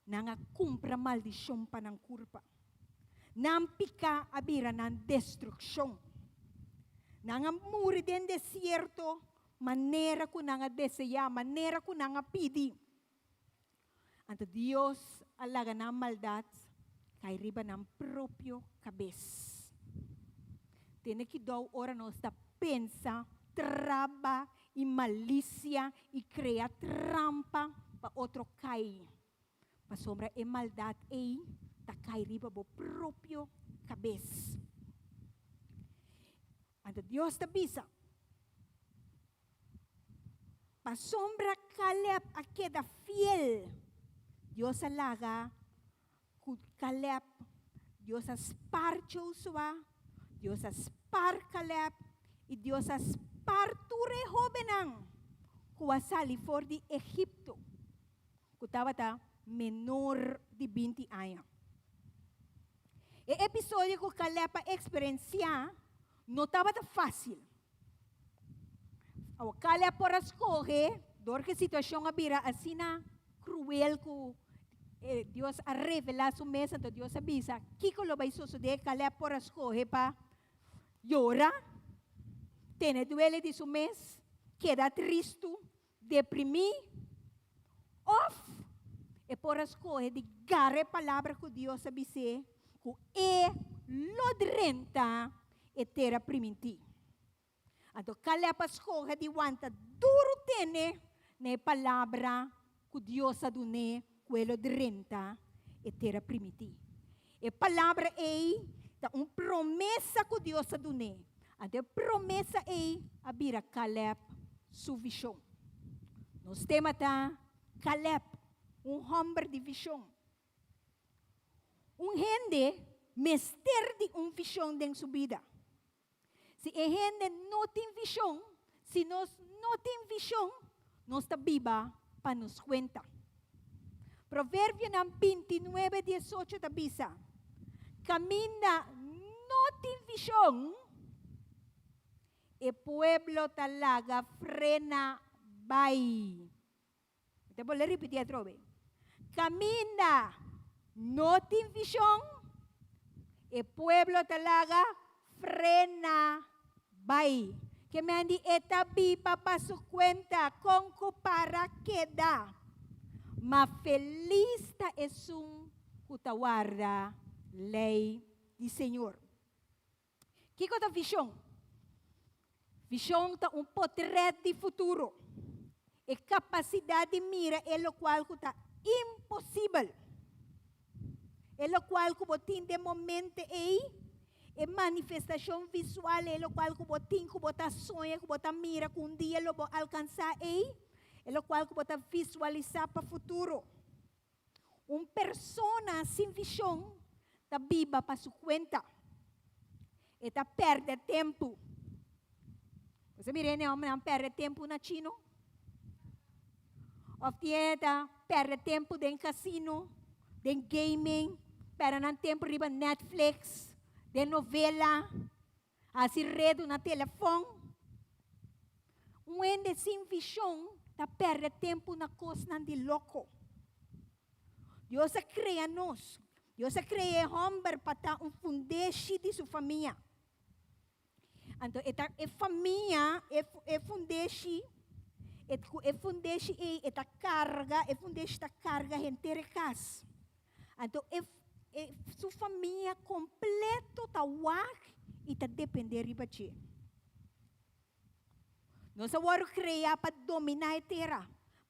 nan a kumpra maldishon pa nan kurpa. Nan piká a bira nan destrukshon. Nan a muri den desierto manera ku nan a deseá, manera ku nan a pidi. Anto Dios a laga nan maldat kai riba nan propio kabes. Tene kidou ora nos ta pensa traba i malisia i krea trampa pa otro kai, pasobra e maldat ei ta kai riba bo propio kabes. Anto Dios ta bisa, Pasobra Caleb a keda fiel, Dios a laga ku Caleb, Dios a spar Josua, Dios a spar Caleb i Dios a spar tur e hóbennan ku a sali for di Egipto, ku tabata menor di binti aña. E episodio ku Caleb a eksperensiá no tabata fásil. Awor Caleb por a skohe Dor ku e situashon a bira asina kruel ku Dios a revelá su mes, anto Dios a bisa kiko lo bai sosodé, Kalèb por a skohe pa yora, tene duele di su mes, keda tristu, deprimí, òf e por a skohe di gara e palabra ku Dios a bis'é ku e lo drenta e tera primintí. Anto Caleb a skohe di wanta duru tene na e palabra ku Dios a dun'é ku e lo drenta e tera primití. E palabra ei ta un promesa ku Dios a dun'é. Anto e promesa ei a bira Caleb su vishon. Nos tema ta Caleb, un hòmber di vishon. Un hende mester di un vishon den su bida. Si e hende no tin vishon, si nos no tin vishon, nos ta biba pa nos kuenta. Proverbionan bintinuebe diesocho ta bisa, Kaminda no tin vishon, e pueblo ta laga frena bai. Mi ta bolbe ripití atrobe. Kaminda no tin vishon, e pueblo ta laga frena bai. Ke men di e ta biba pa su kuenta, kon ku para keda. Ma felis ta esun ku ta warda lei di Señor. Kiko ta vishon? Vishon ta un potrèt di futuro. E kapasidat di mira e lokual ku ta imposibel. E lokual ku bo tin den momente ei, e manifestashon visual, e lokual ku bo tin, ku bo ta soña, ku bo ta mira ku un dia lo bo alkansá ei, e lokual ku bo ta visualisá pa futuro. Un persona sin vishon ta biba pa su kuenta. E ta pèrdè tempu. Bo sa mira hende hòmbernan pèrdè tempu na chino? Òf tin hende ta pèrdè tempu den kasino, den gaming, pèrdè nan tempu riba Netflix, den novela, hasi redu na telefòn. Un hende sin vishon ta pèrdè tempu na kosnan di loko. Dios a krea nos. Dios a krea e hòmber pa ta un fundeshi di su famia. Anto e ta e famia, e e fundeshi, e ku e fundeshi ei e ta karga, e fundeshi ta karga henter e kas. Anto e e su famia kompleto ta wak i ta dependé riba dje. Nos a wòrdu kreá pa dominá e tera,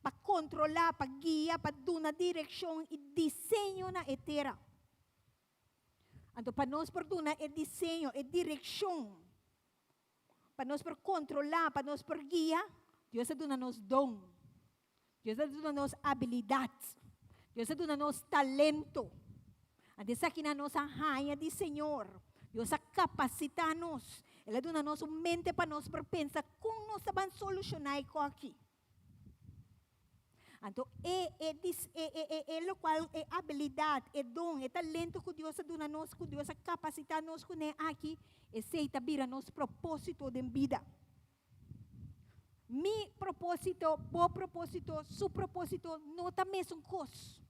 pa kontrolá, pa guia, pa duna direkshon i diseño na e tera. Anto pa nos por duna e diseño, e direkshon, pa nos por kontrolá, pa nos por guia, Dios a duna nos don. Dios a duna nos abilidat. Dios a duna nos talento. Anto esakinan nos a haña di Señor. Dios a kapasitá nos. El a duna nos un mente pa nos por pensa kon nos ta ban solushoná e koki. Anto e e e e e lokual e abilidat, e don, e talento ku Dios a duna nos, ku Dios a kapasitá nos kuné aki, esei ta bira nos propósito den bida. Mi propósito, bo propósito, su propósito no ta mesun kos.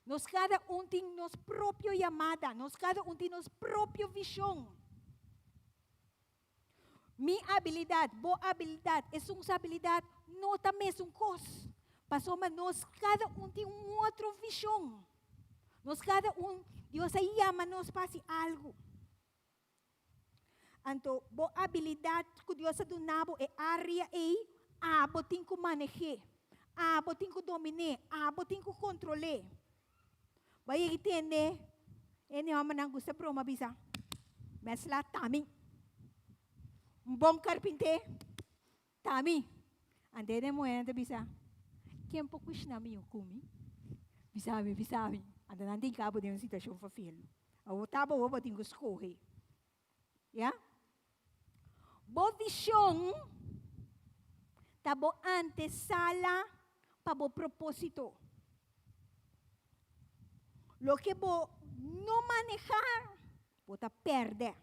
Nos kada un tin nos propio yamada, nos kada un tin nos propio vishon. Mi abilidat, bo abilidat, esun su abilidat no ta mesun kos. Pasobra nos kada un tin un otro vishon. Nos kada un, Dios a yama nos pa hasi algu. Anto bo abilidat ku Dios a duna bo e área ei, abo tin ku maneh'é, abo tin ku domin'é, abo tin ku kontrol'é. Bo a yega i tende e hòmbernan gusta broma bisa, Mèsla ta mi. Un bon karpinté ta mi. Anto e muhé ta bisa, Ken por kushina mihó ku mi? Bisa mi, bisa mi. Anto nan tin kaba den un situashon fafelu. Awor ta bo bo tin ku skohe. Ya? Bo vishon ta bo antesala pa bo propósito. Loke bo no manehá, bo ta pèrdè.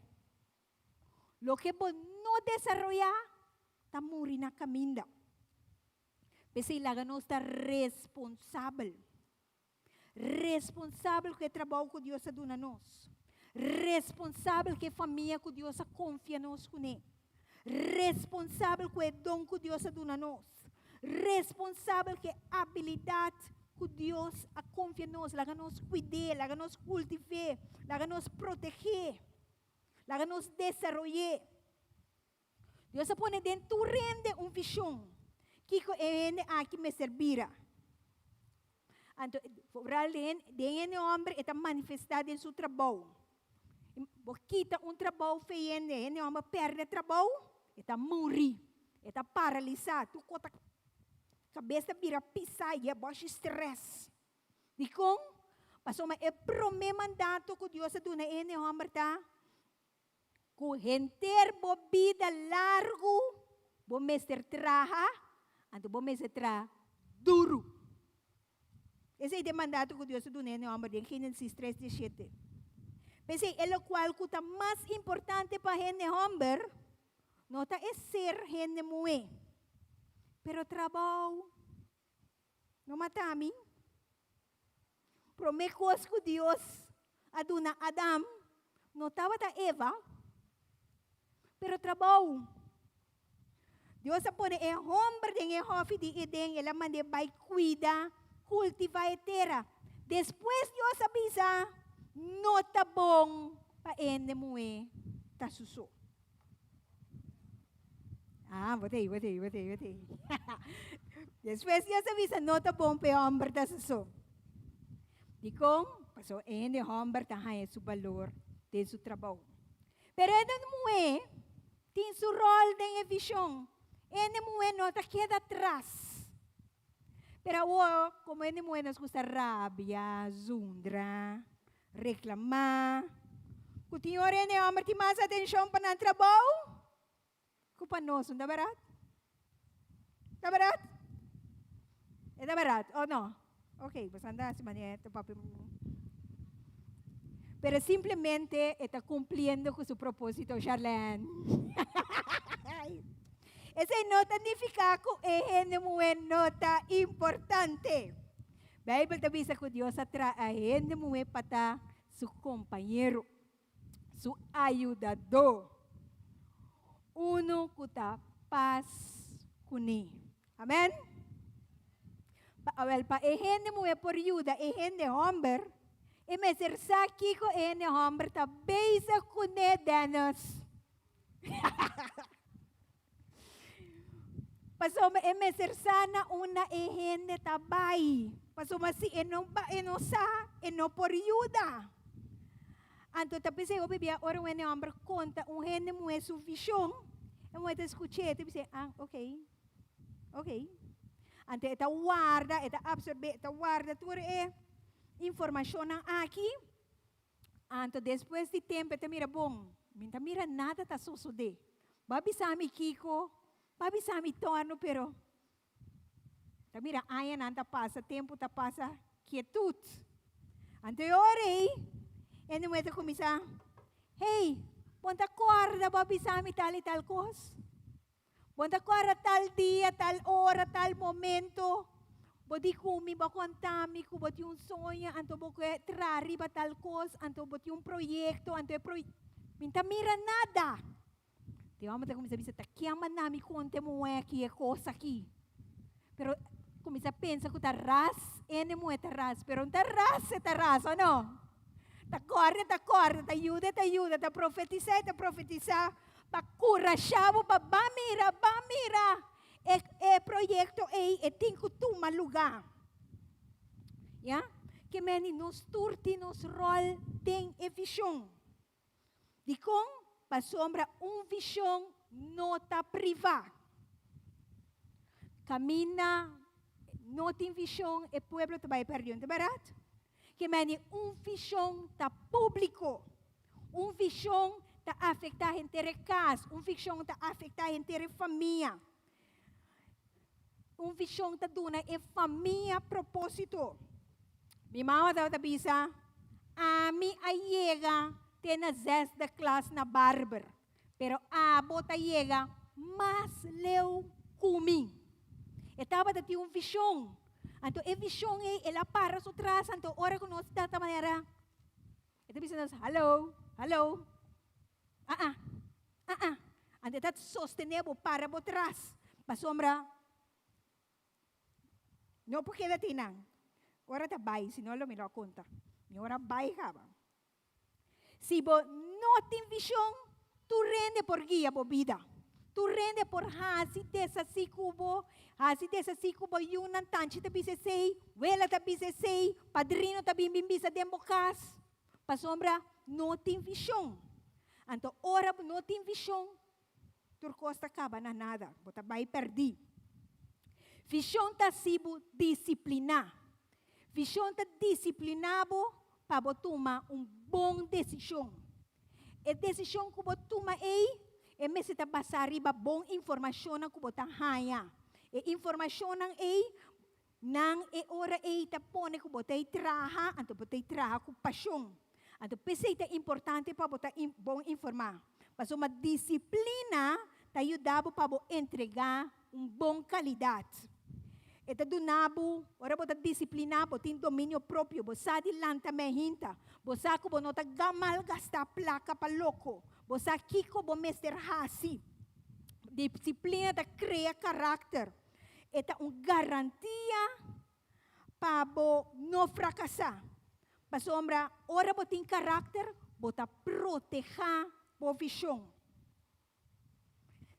Loke bo no desaroyá, ta muri na kaminda. P'esei laga nos ta responsabel. Responsabel ku e trabou ku Dios a duna nos. Responsabel ku e famia ku Dios a konfia nos kuné. Responsabel ku e don ku Dios a duna nos. Responsabel ku e abilidat ku Dios a konfia nos. Laga nos kuid'é, laga nos kultiv'é, laga nos proteg'é, laga nos desaroy'é. Dios a pone den tur hende un vishon, kiko e hende aki mester bira. Anto, vooral den, den hende homber e ta manifestá den su trabou. Bo kita un trabou fe hende, hende homber perde trabou, e ta muri, e ta paralisá, tur kos ta, kabes ta bira pisá, i e boshi stress. Dikon? Pasobra e promé mandato ku Dios a duna e hende homber ta, Ku henter bo bida largu bo mester traha, anto bo mester traha duru. Esei ta e mandato ku Dios a duna hende hòmber den Génesis tres dieshete. P'esei e lokual ku ta mas importante pa hende hòmber no ta e ser hende muhé, pero trabou. No mata mi. Promé kos ku Dios a duna Adam no tabata Eva, pero trabou. Dios a pone e homber den e hòfi di Eden, el a mand'é bai kuida, kultivá e tera. Despues Dios a bisa, No ta bon pa hende muhé ta su so. Ah, bo ta ei, bo ta ei, bo ta ei, bo ta ei. Despues Dios a bisa, no ta bon pa e hòmber ta su so. Dikon? Pasobra e hende hòmber ta haña su balor den su trabou. Pero e hende muhé tin su ròl den e vishon. E hende muhé no ta keda atras. Pero awor, komo hende muhé nos gusta rabia, zundra, reklamá, ku tin ora hende hòmber tin mas atenshon pa nan trabou ku pa nos, no ta bèrdat? Ta bèrdat? E ta bèrdat o no? Ok, boso anda hasi manera ta papia. Pero simplemente e ta cumpliendo cu su propósito, Charlene. Esei no ta nifica cu e hende muhé no ta importante. Bijbel ta bisa cu Dios a traha hende muhé pa ta su compañero, su ayudadó, uno cu ta pas cuné. Amen? Pa, awel, pa e hende muhé por yuda e hende hòmber, e mester sa kiko e hende hòmber ta bezig kuné, Dennis. Pasobra e mester sa na unda e hende ta bai. Pasobra si e no, e no sa, e no por yuda. Anto ta p'esei hopi bia ora un hende hòmber konta un hende muhé su vishon, e muhé ta skuch'é, e ta bis'é, ah, oké. Ok. Anto e ta warda, e ta absorbé, e ta warda tur e informashonnan aki. Anto despues di tempu e ta mira, bon, mi ta mira nada ta sosodé. Bo a bisa mi kiko, bo a bisa mi torno, pero ta mira añanan ta pasa, tempu ta pasa, kietut. Anto e ora ei, e muhé ta kuminsá, Hey, bo no ta kòrda bo a bisa mi tal i tal kos? Bo ta kòrda tal dia, tal ora, tal momento. Bo di ku mi, bo a konta mi ku bo tin un soño, anto bo ke traha riba tal kos, anto bo tin un proyekto, anto e proy. Mi no ta mira nada. Te hòmber ta kuminsá bisa, ta ken manda mi konta e muhé aki e kos aki? Pero kuminsá pensa ku ta ras, ene muhé ta ras, pero no ta ras e ta ras, o no? Ta kòrda e ta kòrda, ta yuda e ta yuda, ta profetisá e ta profetisá, pa kurashá bo pa ban mira, ban mira e e proyekto ei e tin ku tuma lugá. Ya? Ke meni nos tur tin nos ròl den e vishon. Dikon? Pasobra un vishon no ta privá. Kaminda no tin vishon e pueblo ta bai pèrdí, no ta bèrdat? Ke meni un vishon ta públiko. Un vishon ta afektá henter e kas, un vishon ta afektá henter e famia. Un vishon ta duna e famia propósito. Mi mama tabata bisa, Ami a yega te na zesde klas na Barber, pero abo ta yega mas leu ku mi. E tabata tin un vishon. Anto e vishon ei el a para su tras, anto ora ku nos ta ta manera, e ta bisa nos, hallo, hallo, ah ah, ah ah. Anto e ta sostené bo, para bo tras, pasobra no por keda tin nan. Ora ta bai, si no lo mi lo a konta. Mi ora bai kaba. Si bo no tin vishon, tur hende por guia bo bida. Tur hende por hasi deshasí ku bo, hasi deshasí ku bo yunan, tanchi ta bisa esei, wela ta bisa esei, padrino ta bin bin bisa den bo kas. Pasobra no tin vishon. Anto ora bo no tin vishon, tur kos ta kaba na nada, bo ta bai pèrdí. Vishon ta hasi bo disipliná. Vishon ta disipliná bo pa bo tuma un bon desishon. E desishon ku bo tuma ei, e mester ta basá riba bon informashonnan ku bo ta haña. E informashonnan ei, nan e ora ei ta pone ku bo ta ei traha, anto bo ta ei traha ku pashon. Anto p'esei ta importante pa bo ta bon informá. Pasobra disiplina ta yuda bo pa bo entregá un bon kalidat. E ta duna bo, ora bo ta disipliná, bo tin dominio propio, bo sa di lanta mehinta, bo sa ku bo no ta malgastá plaka pa loko, bo sa kiko bo mester hasi. Disiplina ta krea karakter. E ta un garantia pa bo no frakasá. Pasobra ora bo tin karakter, bo ta protehá bo vishon.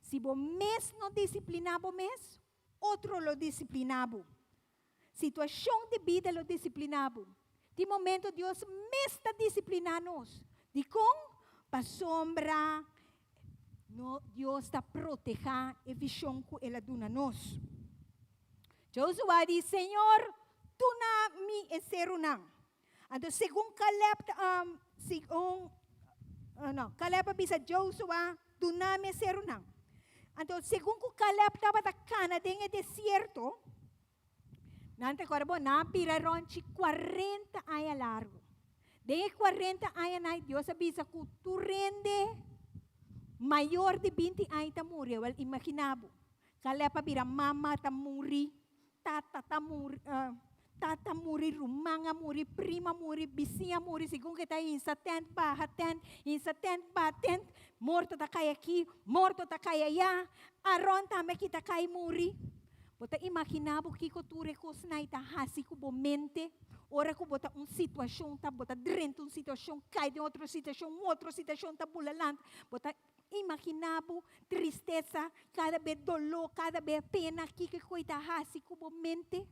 Si bo mes no disipliná bo mes, otro lo disipliná bo. Situashon di bida lo disipliná bo. Tin momento Dios mes ta disipliná nos. Dikon? Pasobra no, Dios ta protehá e vishon ku el a duna nos. Josua di, Señor, duna mi e serunan. Anto segun Caleb, um, segun, uh, no, Caleb a bisa Josua, duna mi e serunan. Anto segun ku Caleb tabata kana den e desierto, nan ta kòrda bo, nan a bira ròntchi 40 aña largu. Den e 40 añanan Dios a bisa ku tur hende mayor di 20 aña ta muri. Wèl, imaginá bo, Caleb a bira mama ta muri, tata ta muri, tata muri, ruman a muri, prima a muri, bisiña a muri, segun ku e ta hinsa tent, baha tent, hinsa tent, baha tent, morto ta kai aki, morto ta kai aya, Aron tambe aki ta kai muri. Bo ta imaginá bo kiko tur e kosnan ei ta hasi ku bo mente ora ku bo ta un situashon ta bo ta drenta un situashon, kai den otro situashon, un otro situashon ta bula lanta. Bo ta Imaginá bo tristesa, kada be doló, kada be pena, kiko ku e ta hasi ku bo mente?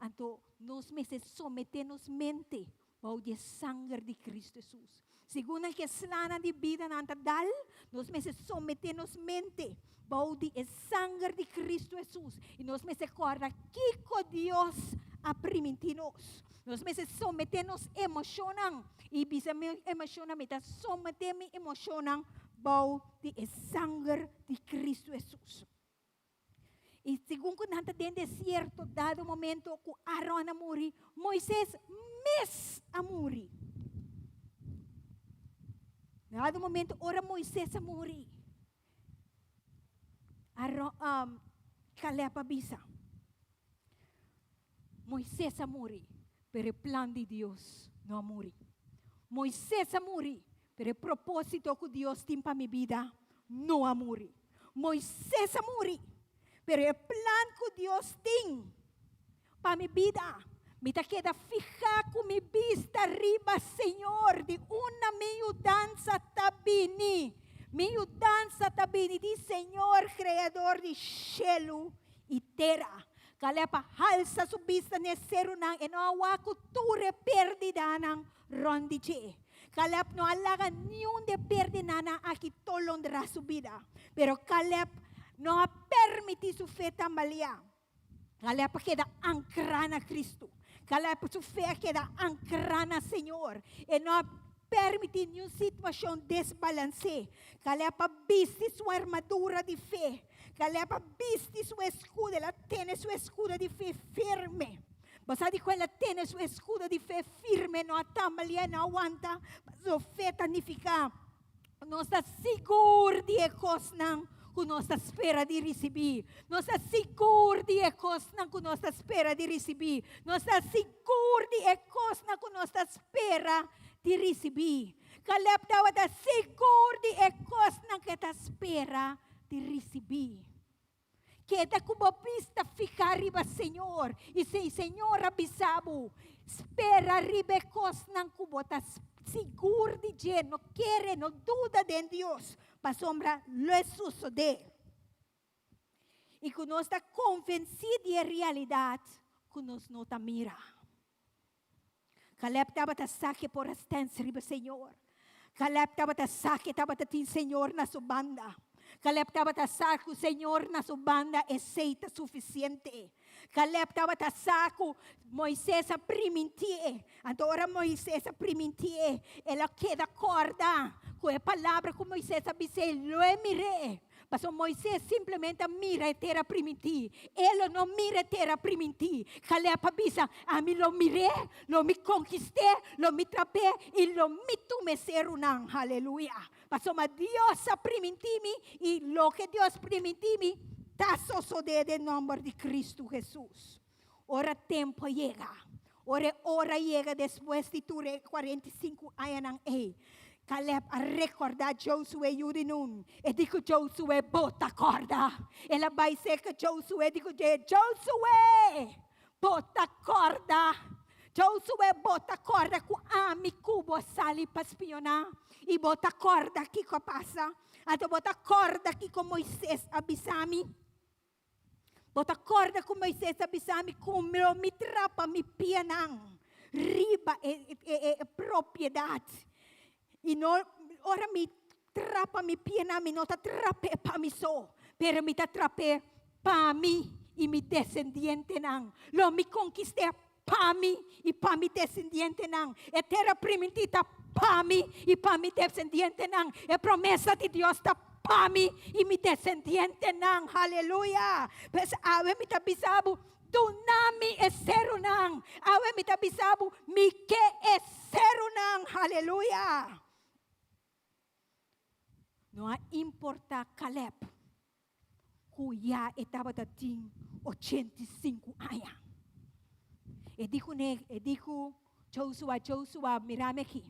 Anto nos mester someté nos mente bou di e sanger di Kristu Hesus. Segun nan ke slanan di bida nan ta dal, nos mester someté nos mente bou di e sanger di Kristu Hesus. I nos mester kòrda kiko Dios a primintí nos. Nos mester someté nos emoshonnan i bisa mi emoshonnan, mi ta someté mi emoshonnan bou di e sanger di Kristu Hesus. I segun ku nan ta den desierto, dado momento ku Aron a muri, Moises mes a muri. Dado momento ora Moises a muri, Aron, um, Caleb a bisa, Moises a muri, pero e plan di Dios no a muri. Moises a muri, pero e propósito ku Dios tin pa mi bida no a muri. Moises a muri, pero e plan ku Dios tin pa mi bida, mi ta keda fihá ku mi bista riba Señor, di unda mi yudansa ta bini. Mi yudansa ta bini di Señor, Kreador di shelu i tera. Caleb a halsa su bista n'e serunan, e no a wak ku tur e pèrdidanan rònt di dje. Caleb no a laga niun di e pèrdidanan aki tolondrá su bida. Pero Caleb no a permití su fe tambaleá. Caleb a keda ankrá na Kristu. Caleb su fe a keda ankrá na Señor. E no a permití niun situashon desbalans'é. Caleb a bisti su armadura di fe. Caleb a bisti su escudo, el a tene su escudo di fe firme. Bo sa dikon el a tene su escudo di fe firme, no a tambalea, no a wanta? Pasobra fe ta nifiká nos ta sigur di e kosnan. ku nos ta spera di risibí. Nos ta sigur di e kosnan ku nos ta spera di risibí. Nos ta sigur di e kosnan ku nos ta spera di risibí. Caleb tabata sigur di e kosnan ku e ta spera di risibí. Keda ku bo bista fihá riba Señor, i si Señor a bisa bo, spera riba e kosnan ku bo ta sigur di dje, no kere, no duda den Dios, pasobra lo e sosodé. I ku nos ta konvensí di e realidat ku nos no ta mira. Caleb tabata sa ke por a stens riba Señor. Caleb tabata sa ke tabata tin Señor na su banda. Caleb tabata sa ku Señor na su banda esei ta sufisiente. Caleb tabata sa ku Moises a primintié. Anto ora Moises a primintié, el a keda kòrda ku e palabra ku Moises a bis'é, lo e mir'é. Pasobra Moises simplemente a mira e tera primintí. E lo no mira e tera primintí. Caleb a bisa, Ami lo mir'é, lo mi konkist'é, lo mi trap'é i lo mi tuma e serunan. Haleluya! Pasobra Dios a primintí mi i loke Dios primintí mi ta sosodé den nòmber di Kristu Hesus. Ora tempu a yega, ora e ora yega despues di tur e 45 añanan ei, Caleb a rekordá Josué yu di Nun. E di ku Josué, Bo ta kòrda? El a bai serka Josué di ku dje, Josué, bo ta kòrda? Josué, bo ta kòrda ku ami ku bo a sali pa spioná? I bo ta kòrda kiko a pasa? Anto bo ta kòrda kiko Moises a bisa mi? Bo ta kòrda ku Moises a bisa mi ku lo mi trapa mi pianan riba e, e, e, e propiedat. I no, ora mi trapa mi pianan, mi no ta trap'é pa mi so, pero mi ta trap'é pa mi i mi desendientenan. Lo mi konkist'é pa mi i pa mi desendientenan. E tera primintí ta pa mi i pa mi desendientenan. E promesa di Dios ta pa mi i mi desendientenan. Haleluya! Pues awe mi ta bisa bo, duna mi e serunan. Awe mi ta bisa bo, mi ke e serunan. Haleluya! No a importá Caleb ku ya e tabata tin 85 aña. E di kuné, e di ku Josua, Josua, mira mi aki.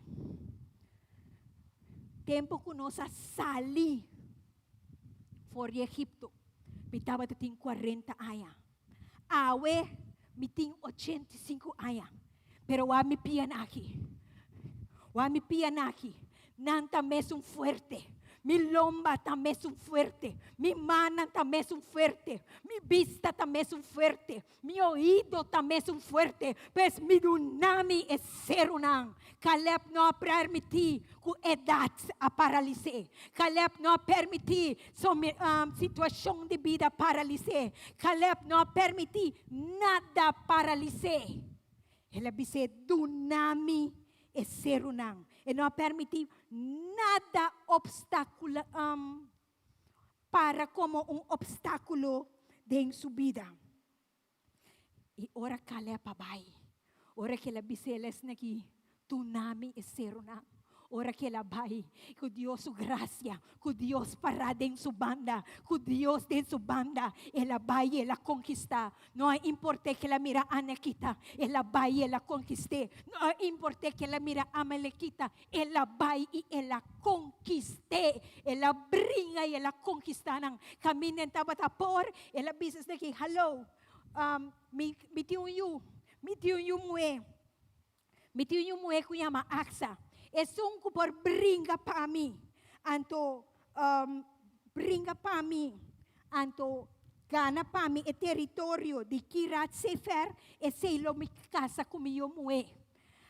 Tempu ku nos a sali for di Egipto, mi tabata tin 40 aña. Awe mi tin 85 aña. Pero wak mi pianan aki. Wak mi pianan aki. Nan ta mesun fuerte. Mi lomba ta mesun fuerte. Mi mannan ta mesun fuerte. Mi bista ta mesun fuerte. Mi oido ta mesun fuerte. Pues mi duna mi e serunan. Caleb no a permití ku edat a paralis'é. Caleb no a permití su um, situashon di bida paralis'é. Caleb no a permití nada paralis'é. El a bis'é, Duna mi e serunan. E no a permití nada obstáculo, um, para komo un obstákulo den su bida. I ora Caleb a bai, ora ku el a bis'é el esaki, Duna mi e serunan. Ora ku el a bai, ku Dios su grasia, ku Dios pará den su banda, ku Dios den su banda, el a bai i el a konkistá. No a import'é ku el a mira anekita, el a bai i el a konkist'é. No a import'é ku el a mira amalekita, el a bai i el a konkist'é. El a bringa i el a konkistá nan. Kaminda en tabata por, el a bisa esaki, Hallo, um, mi, mi tin un yu, mi tin un yu muhé. Mi tin un yu muhé ku yama Aksa. Esun ku por bringa pa mi, anto um, bringa pa mi, anto gana pa mi e teritorio di Kirat Sefer, esei lo mi kasa ku mi yu muhé.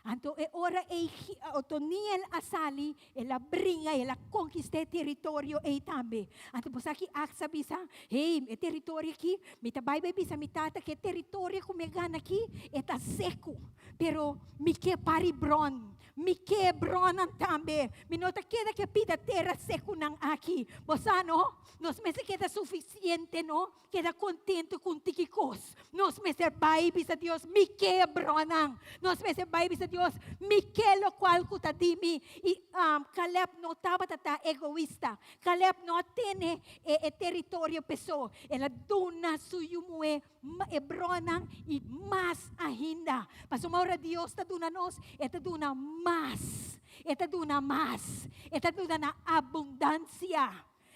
Anto e ora ei Otoniel a sali, el a bringa, el a konkistá e teritorio ei tambe. Anto bo sa ki Aksa a bisa? Hey, e teritorio aki, mi ta bai bai bisa mi tata ku e teritorio ku mi a gana aki, e ta seku. Pero mi ke pari bron. Mi ke bronnan tambe. Mi no ta keda ku e pida tera sekunan aki. Bo sa no? Nos mester keda sufisiente, no? Keda kontentu ku un tiki kos. Nos mester bai bisa Dios, Mi ke bronnan. Nos mester bai bisa Dios. Dios, mi ke lokual ku ta di mi. I Caleb no tabata ta egoista. Caleb no a tene e e teritorio p'e so. El a duna su yu muhé e bronnan i mas ainda. Pasobra ora Dios ta duna nos, e ta duna mas. E ta duna mas. E ta duna na abundansia.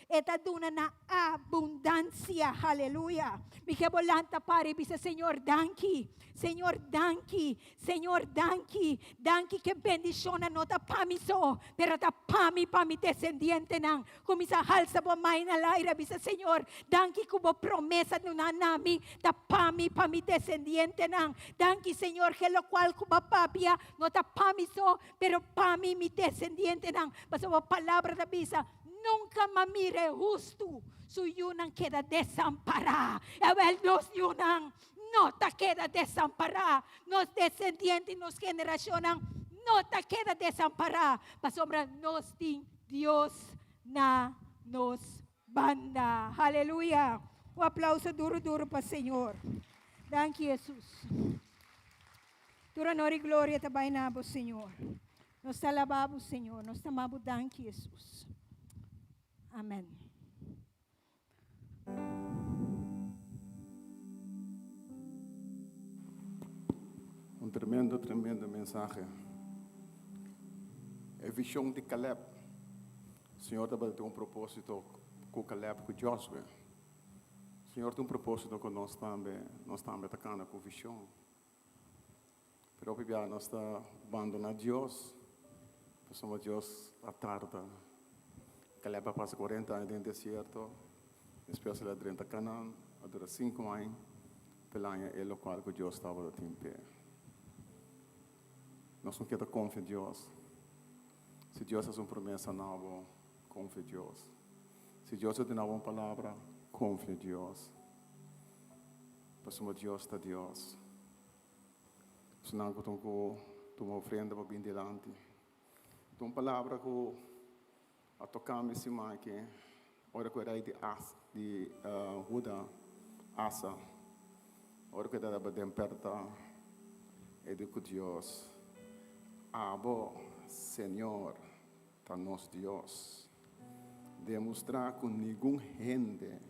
E ta duna na abundansia. Haleluya. Mi ke bo lanta para i bisa, Señor, danki. Señor, danki. Señor, danki. Danki ke bendishonnan no ta pa mi so, pero ta pa mi, pa mi desendientenan. Kuminsá halsa bo mai na laira, bisa, Señor, danki ku bo promesa duna na mi ta pa mi, pa mi desendientenan. Danki, Señor, ke lokual ku bo a papia no ta pa mi so, pero pa mi, mi desendientenan. Pasobra bo palabra ta bisa, Nunka m'a mira e hustu su yunan keda desampará. Awel, nos yunan no ta keda desampará. Nos desendiente i nos generashonnan no ta keda desampará, pasobra nos tin Dios na nos banda. Haleluya! Un aplauso duru duru pa Señor. Danki, Hesus. Tur honor i gloria ta bai na bo, Señor. Nos ta alabá bo, Señor. Nos ta ama bo danki, Hesus. Amen. Un tremendo, tremendo mensahe. E vision di Caleb. Señor tabata tin un propósito ku Caleb ku Josué. Señor tin un propósito ku nos tambe. Nos tambe ta kana ku vision. Pero hopi bia nos ta bandona Dios, pasobra Dios a tarda. Caleb a pasa cuarenta aña den desierto, despues el a drenta Canaan, a dura cinco aña p'el haña e locual cu Dios tabata tin p'e. Nos no keda confia Dios. Si Dios haci un promesa na bo, confia Dios. Si Dios a duna bo un palabra, confia Dios. Pasobra Dios ta Dios. Esnan ku tin ku tuma ofrenda pa bin dilanti. Ta un palabra ku a toka mi siman aki, ora ku e rei di As, di Huda, Asa, ora ku e tabata den pèrta, e di ku Dios, Abo, Señor, ta nos Dios. Demostrá ku ningun hende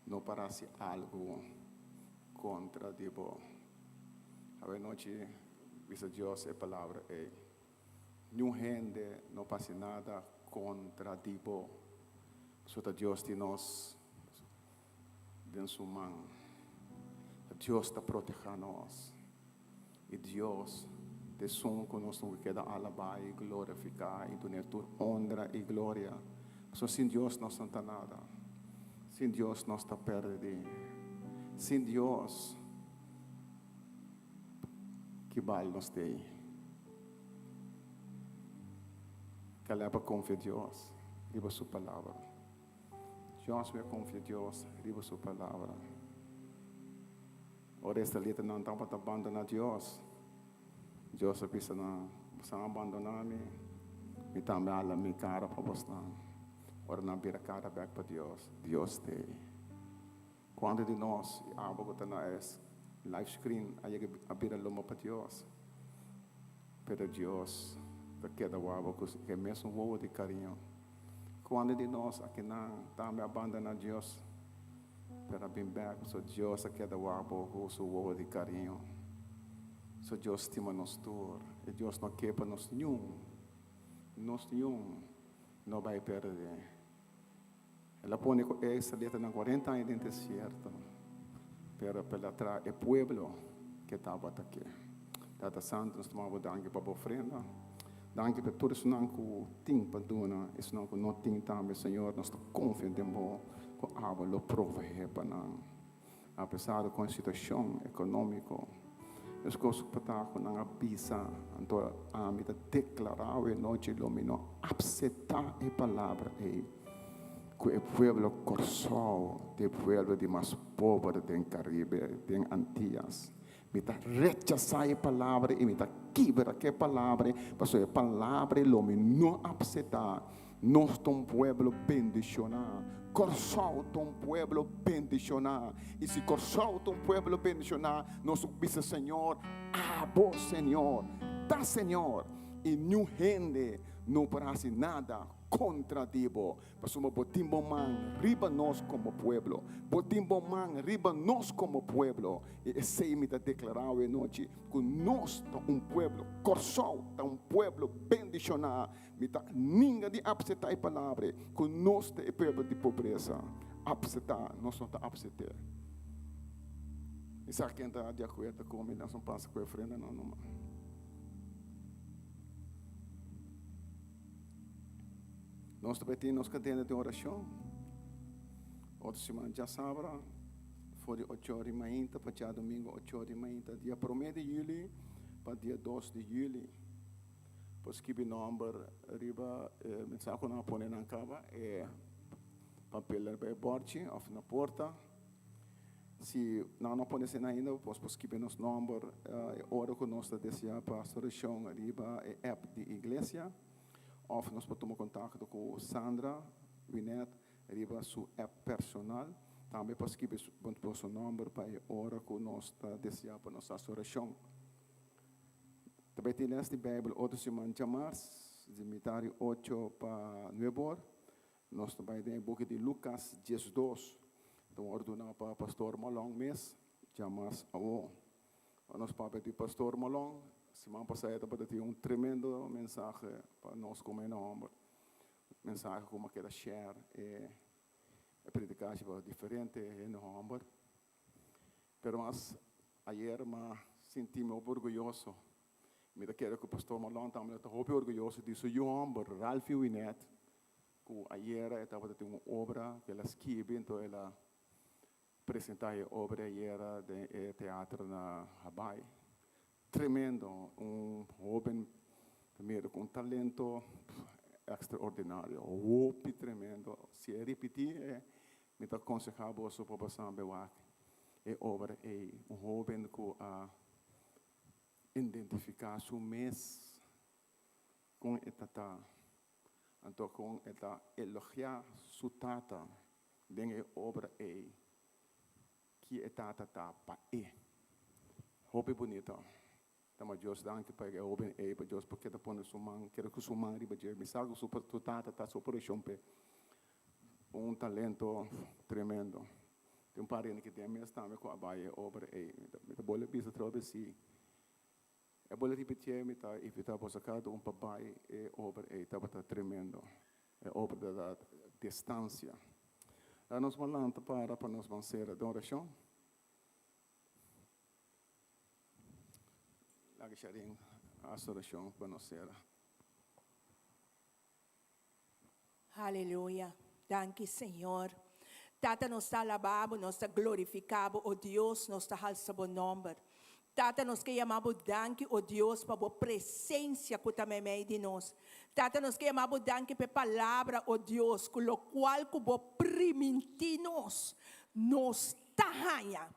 no por hasi algu kontra di bo. Awe nochi bisa Dios e palabra ei. Niun hende no por hasi nada kontra di bo. Pasobra ta Dios tin nos den su man. Ta Dios ta protehá nos. I Dios ta esun ku nos tin ku keda alabá i glorifiká i dun'é tur honra i gloria. Pasobra sin Dios nos no ta nada. Sin Dios nos ta pèrdí. Sin Dios, ki bal nos t'ei? Caleb a konfia Dios riba su palabra. Josué a konfia Dios riba su palabra. Ora israelitanan tabata bandoná Dios, Dios a bisa nan, Boso a bandoná mi, mi tambe a hala mi kara pa bosnan. Ora nan bira kara bèk pa Dios, Dios t'ei. Kuantu di nos i abo ku ta na e live screen a yega a bira lomba pa Dios? Pero Dios ta keda wou ku e mesun wowo di kariño. Kuantu di nos akinan tambe a bandoná Dios? Pero a bin bek pasobra Dios a keda wak bo ku su wowo di kariño. So Dios stima nos tur i Dios no ke pa nos niun, nos niun no bai perde. El a pone ku e israelitanan kuarenta aña den desierto, pero pa el a traha e pueblo ke tabata ke. Tata Santu, nos ta manda bo danki pa bo ofrenda. Danki pa tur esnan ku tin pa duna, esnan ku no tin tambe, Señor, nos ta konfia den bo ku abo lo proveé pa nan. Apesar di kon e situashon ekonómiko, meskos ku ta ku nan a bisa, anto ami ta deklará awe nochi lo mi no apseptá e palabra ei ku e pueblo Kòrsou ta e pueblo di mas pober den Karibe, den Antias. Mi ta rechasá e palabra i mi ta kibra ku e palabra, pasobra e palabra lo mi no apseptá. Nos ta un pueblo bendishoná. Kòrsou ta un pueblo bendishoná. I si Kòrsou ta un pueblo bendishoná, nos por bisa Señor, Abo, Señor, ta Señor i niun hende no por hasi nada kontra di bo, pasobra bo tin bo man riba nos komo pueblo. Bo tin bo man riba nos komo pueblo. I esei mi ta deklará awe nochi, ku nos ta un pueblo, Kòrsou ta un pueblo bendishoná. Mi ta ninga di apseptá e palabra ku nos ta e pueblo di pobresa. Apseptá, nos no ta apsept'é. Mi sa ken ta di akuerdo ku mi, nos no pasa ku e ofrendanan numa. Nos ta bai tin nos kadena di orashon otro siman djasabra for di ocho ora di mainta pa djadumingu ocho ora di mainta, dia prome di juli pa dia dos di juli. Por skibi nòmber riba e mensahe ku nan a pone nan kaba e papel riba e bòrchi òf na porta. Si nan no a pone esei ainda bo por skibi nos nòmber e ora ku nos ta deseá pa orashon riba e app di iglesia òf nos por tuma kontakto ku Sandra Winet riba su app personal. Tambe por skibi boso nòmber pa e ora ku nos ta deseá pa nos hasi orashon. Ta bai tin les di Bijbel otro siman djamars, di mitar di ocho pa nuebe or. Nos ta bai den e buki di Lucas 12. Ta wòrdu duna pa Pastor Malon mes djamars awo. Ora nos papia di Pastor Malon, siman pasá e tabata tin un tremendo mensahe pa nos komo hende hòmber. Mensahe ku mi a keda share e predikashi pa diferente hende hòmber. Pero mas ayer m'a sinti mi hopi orguyoso. Mi ta kere ku Pastor Malon tambe lo ta hopi orguyoso di su yu hòmber, Ralphie Winet, ku ayera e tabata tin un obra ku el a skibi, enton el a presentá e obra ayera den e teatro na Habaai. Tremendo, un hóben primero ku un talento ekstraordinario, hopi tremendo. Si e ripití e Mi ta konsehá boso pa boso be wak e obra ei, un hóben ku a identifiká su mes kon e ta ta, anto kon e ta elogiá su tata den e obra ei, ki e tata ta pa e. Hopi bunito. Tama Dios danki pa e hóben ei, pa Dios por keda pone su man, keda ku su man riba dje. Mi sa ku su tata ta su operashon p'e. Un talento tremendo. Tin un par hende ki den mes tambe ku a bai e obra ei. Mi ta bole bisa atrobe si e bole ripitié mi ta invitá boso kada un pa bai e obra ei. Tabata tremendo. E obra ta da distansia. Laga nos ban lanta para pa nos ban sera den orashon. Laga Sharin hasi orashon pa nos sera. Aleluya. Danki Señor. Tata nos ta alaba bo, nos ta glorifica bo, o Dios, nos ta halsa bo nomber. Tata nos ke yama bo danki, o Dios, pa bo presencia cu ta meimei di nos. Tata nos ke yama bo danki pa e palabra, o Dios, cu locual cu bo priminti nos, nos ta haña.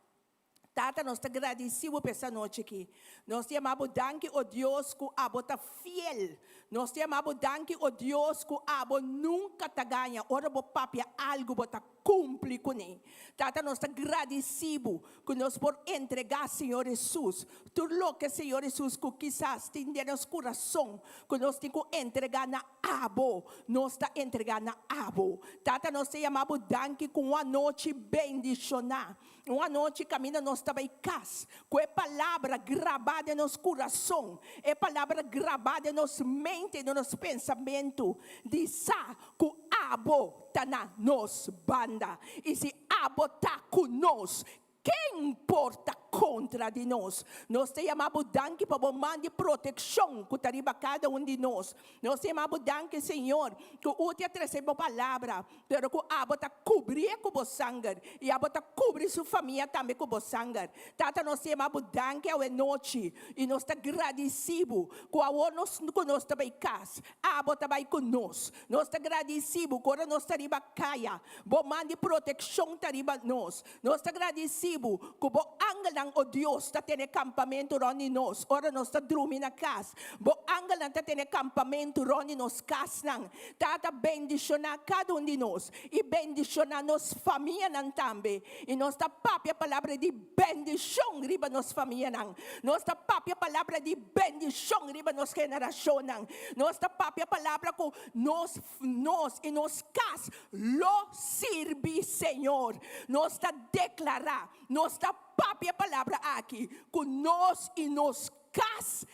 Tata, nos ta gradisí bo pa es anochi aki. Nos ta yama bo danki, o Dios, ku abo ta fiel. Nos ta yama bo danki, o Dios, ku abo nunka ta gaña. Ora bo papia algu, bo ta kumpli kuné. Tata, nos ta gradisí bo ku nos por entregá, Señor Hesus, tur loke, Señor Hesus, ku kisas tin den nos kurason ku nos tin ku entregá na Abo. Nos ta entregá na abo. Tata, nos ta yama bo danki ku un anochi bendishoná. Un anochi kaminda nos ta bai kas ku e palabra grabá den nos kurason, e palabra grabá den nos mente i den nos pensamentu di sa ku abo ta na nos banda. I si abo ta ku nos, ken por ta kontra di nos? Nos ta yama bo danki pa bo man di protekshon ku ta riba kada un di nos. Nos ta yama bo danki, Señor, ku Uti a trese bo palabra. Pero ku abo ta kubrié ku bo sanger, i abo ta kubri su famia tambe ku bo sanger. Tata, nos ta yama bo danki awe nochi, i nos ta gradisí bo ku awor nos ku nos ta bai kas, abo ta bai ku nos. Nos ta gradisí bo ku ora nos ta riba kaya, bo man di protekshon ta riba nos. Nos ta gradisí bo ku bo angelnan. angelnan, o Dios, ta tene kampamentu rònt di nos ora nos ta drumi na kas. Bo angelnan ta tene kampamentu rònt di nos kasnan. Tata, bendishoná kada un di nos i bendishoná nos famianan tambe. I nos ta papia palabra di bendishon riba nos famianan. Nos ta papia palabra di bendishon riba nos generashonnan. Nos ta papia palabra ku nos nos i nos kas lo sirbi Señor. Nos ta deklará, nos ta papia e palabra aki, ku nos i nos kas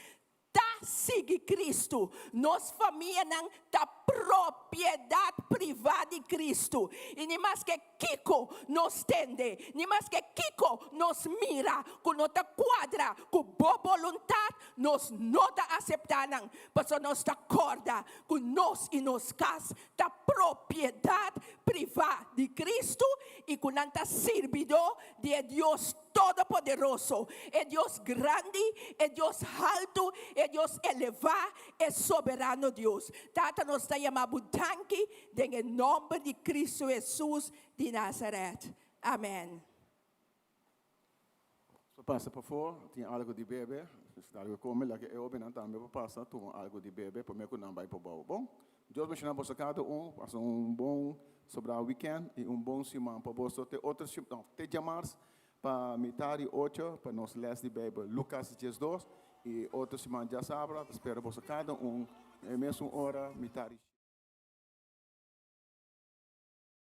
ta sigui Kristu. Nos famianan ta propiedat privá di Kristu. I ni maske kiko nos tende, ni maske kiko nos mira ku no ta kuadra ku bo boluntat, nos no ta aseptá nan, pasobra nos ta kòrda ku nos i nos kas ta propiedat privá di Kristu i ku nan ta sirbidó di e Dios Todopoderoso, e Dios grandi, e Dios haltu, e Dios elevá, e soberano Dios. Tata, nos ta yama bo danki den e nòmber di Kristu Hesus di Nazaret. Amèn. So pasa pafó, tin algu di bebe, si ta algu di kome, laga e hóbennan tambe por pasa tuma algu di bebe promé ku nan bai pa bou. Bon, Dios benshoná boso kada un, pasa un bon sobrá wikènt i un bon siman pa boso te otro siman, no, te djamars pa mitar di ocho pa nos lès di Beibel Lukas 12 i otro siman djasabra, ta spera boso kada un e mesun ora mitar di.